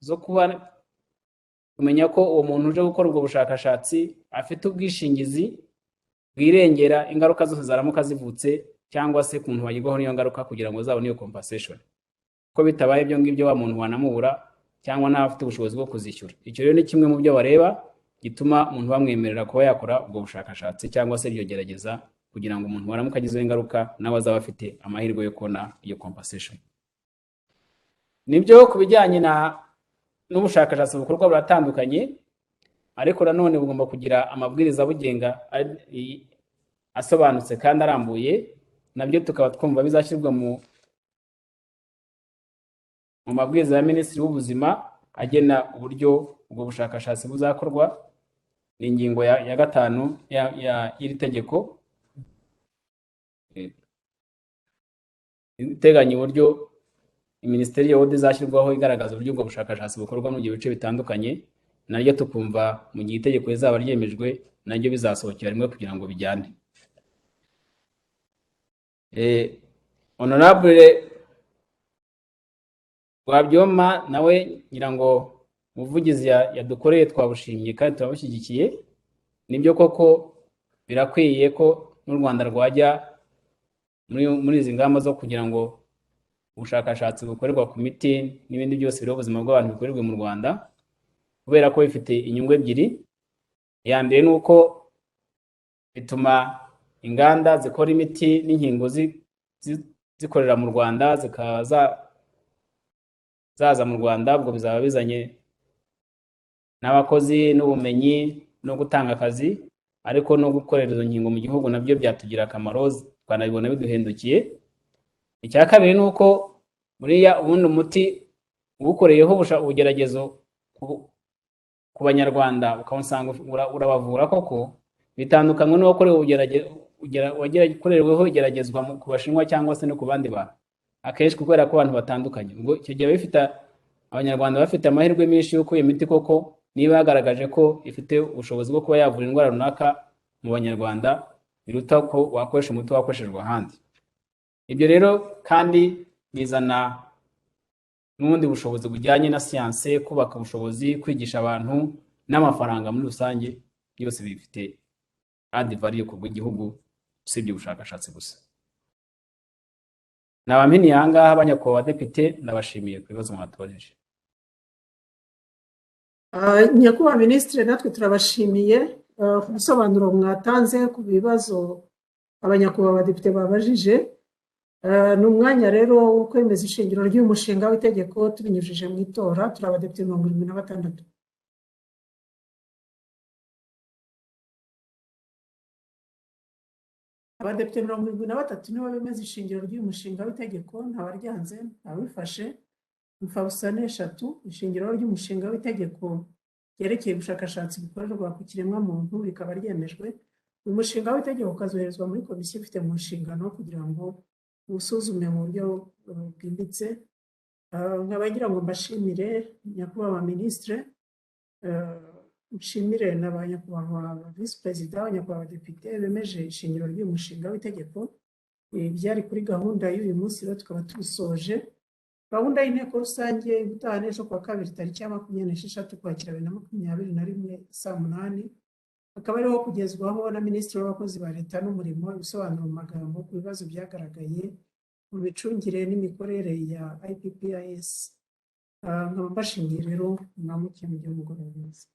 zo kuba kumenya ko uwo muntu uje gukora ubwo bushakashatsi afite ubwishingizi bwirengera ingaruka zose zaramuka zivutse, cyangwa se ku muntu wagirwaho n'iyo ngaruka, kugira ngo azabone iyo compensation. Ko bitabaye ibyo ngibyo, wa muntu wanamubura cyangwa ntaba afite ubushobozi bwo kuzishyura. Icyo rero ni kimwe mu byo bareba gituma umuntu bamwemerera kuba yakora ubwo bushakashatsi cyangwa se iryo gerageza, kugira ngo umuntu waramuka agizeho ingaruka nawe azaba afite amahirwe yo kubona iyo compensation. Nibyo, ku bijyanye na n'ubushakashatsi bukorwa buratandukanye, ariko nanone bugomba kugira amabwiriza abugenga asobanutse kandi arambuye. Nabyo tukaba twumva bizashyirwa mu mabwiriza ya Minisitiri w'Ubuzima agena uburyo ubwo bushakashatsi buzakorwa. Ni ingingo ya 5 y'iri tegeko iteganya uburyo Minisiteri ya izashyirwaho igaragaza uburyo ubwo bushakashatsi bukorwa mu bice bitandukanye. Naryo tukumva mu gihe itegeko rizaba ryemejwe, naryo bizasohokera rimwe kugira ngo bijyane. Honorable Rwabyoma nawe, ngira ngo umuvugizi yadukoreye twabushimye kandi turabushyigikiye. Nibyo koko, birakwiye ko n'u Rwanda rwajya muri izi ngamba zo kugira ngo ubushakashatsi bukorerwa ku miti n'ibindi byose biriho ubuzima bw'abantu bikorerwe mu Rwanda, kubera ko bifite inyungu ebyiri. Iya mbere ni uko bituma inganda zikora imiti n'inkingo zikorera mu Rwanda, zikaba zaza mu Rwanda. Ubwo bizaba bizanye n'abakozi n'ubumenyi no gutanga akazi, ariko no gukorera izo nkingo mu gihugu nabyo byatugirira akamaro, twanabibona biduhendukiye. Icya kabiri ni uko buriya ubundi umuti uwukoreyeho ubugeragezo ku Banyarwanda, ukawusanga urabavura koko, bitandukanywe n'uwakorewe wakoreweho igeragezwa ku Bashinwa cyangwa se no ku bandi bantu, akenshi kubera ko abantu batandukanye. Ubwo icyo gihe bifite Abanyarwanda bafite amahirwe menshi y'uko iyo miti koko niba yagaragaje ko ifite ubushobozi bwo kuba yavura indwara runaka mu Banyarwanda, biruta ko wakoresha umuti wakoreshejwe ahandi. Ibyo rero kandi bizana n'ubundi bushobozi bujyanye na siyanse, kubaka ubushobozi, kwigisha abantu n'amafaranga muri rusange, byose bifite add value ku bw'igihugu, usibye ubushakashatsi gusa. Naba mpiniye aha ngaha, banyakubahwa badepite, ndabashimiye ku bibazo mwatubajije. Nyakubahwa Minisitiri, natwe turabashimiye ku bisobanuro mwatanze ku bibazo abanyakubahwa badepite babajije. Ni umwanya rero wo kwemeza ishingiro ry'uyu mushinga w'itegeko tubinyujije mu itora. Turi abadepite 76. Abadepite 73 nibo bemeza ishingiro ry'uyu mushinga w'itegeko, ntawaryanze, ntawifashe. Imfabusa ni 3. Ishingiro ry'umushinga w'itegeko ryerekeye ubushakashatsi bukorerwa ku kiremwamuntu rikaba ryemejwe. Uyu mushinga w'itegeko ukazoherezwa muri komisiyo ifite mu nshingano kugira ngo uwusuzume mu buryo bwimbitse. Nkaba ngira ngo mbashimire nyakubahwa minisitire, nshimire na ba nyakubahwa visi perezida, nyakubahwa depite bemeje ishingiro ry'uyu mushinga w'itegeko. Ibyari kuri gahunda y'uyu munsi rero tukaba tubisoje. Gahunda y'inteko rusange ubutaha n'ejo kuwa kabiri tariki ya 26 Ukwakira 2021 saa 8, akaba ariho kugezwaho na minisitiri w'abakozi ba leta n'umurimo ibisobanuro mu magambo ku bibazo byagaragaye mu micungire n'imikorere ya IPPIS. Nkaba mbashimiye rero, mwamukiye mu gihe umugoroba mwiza.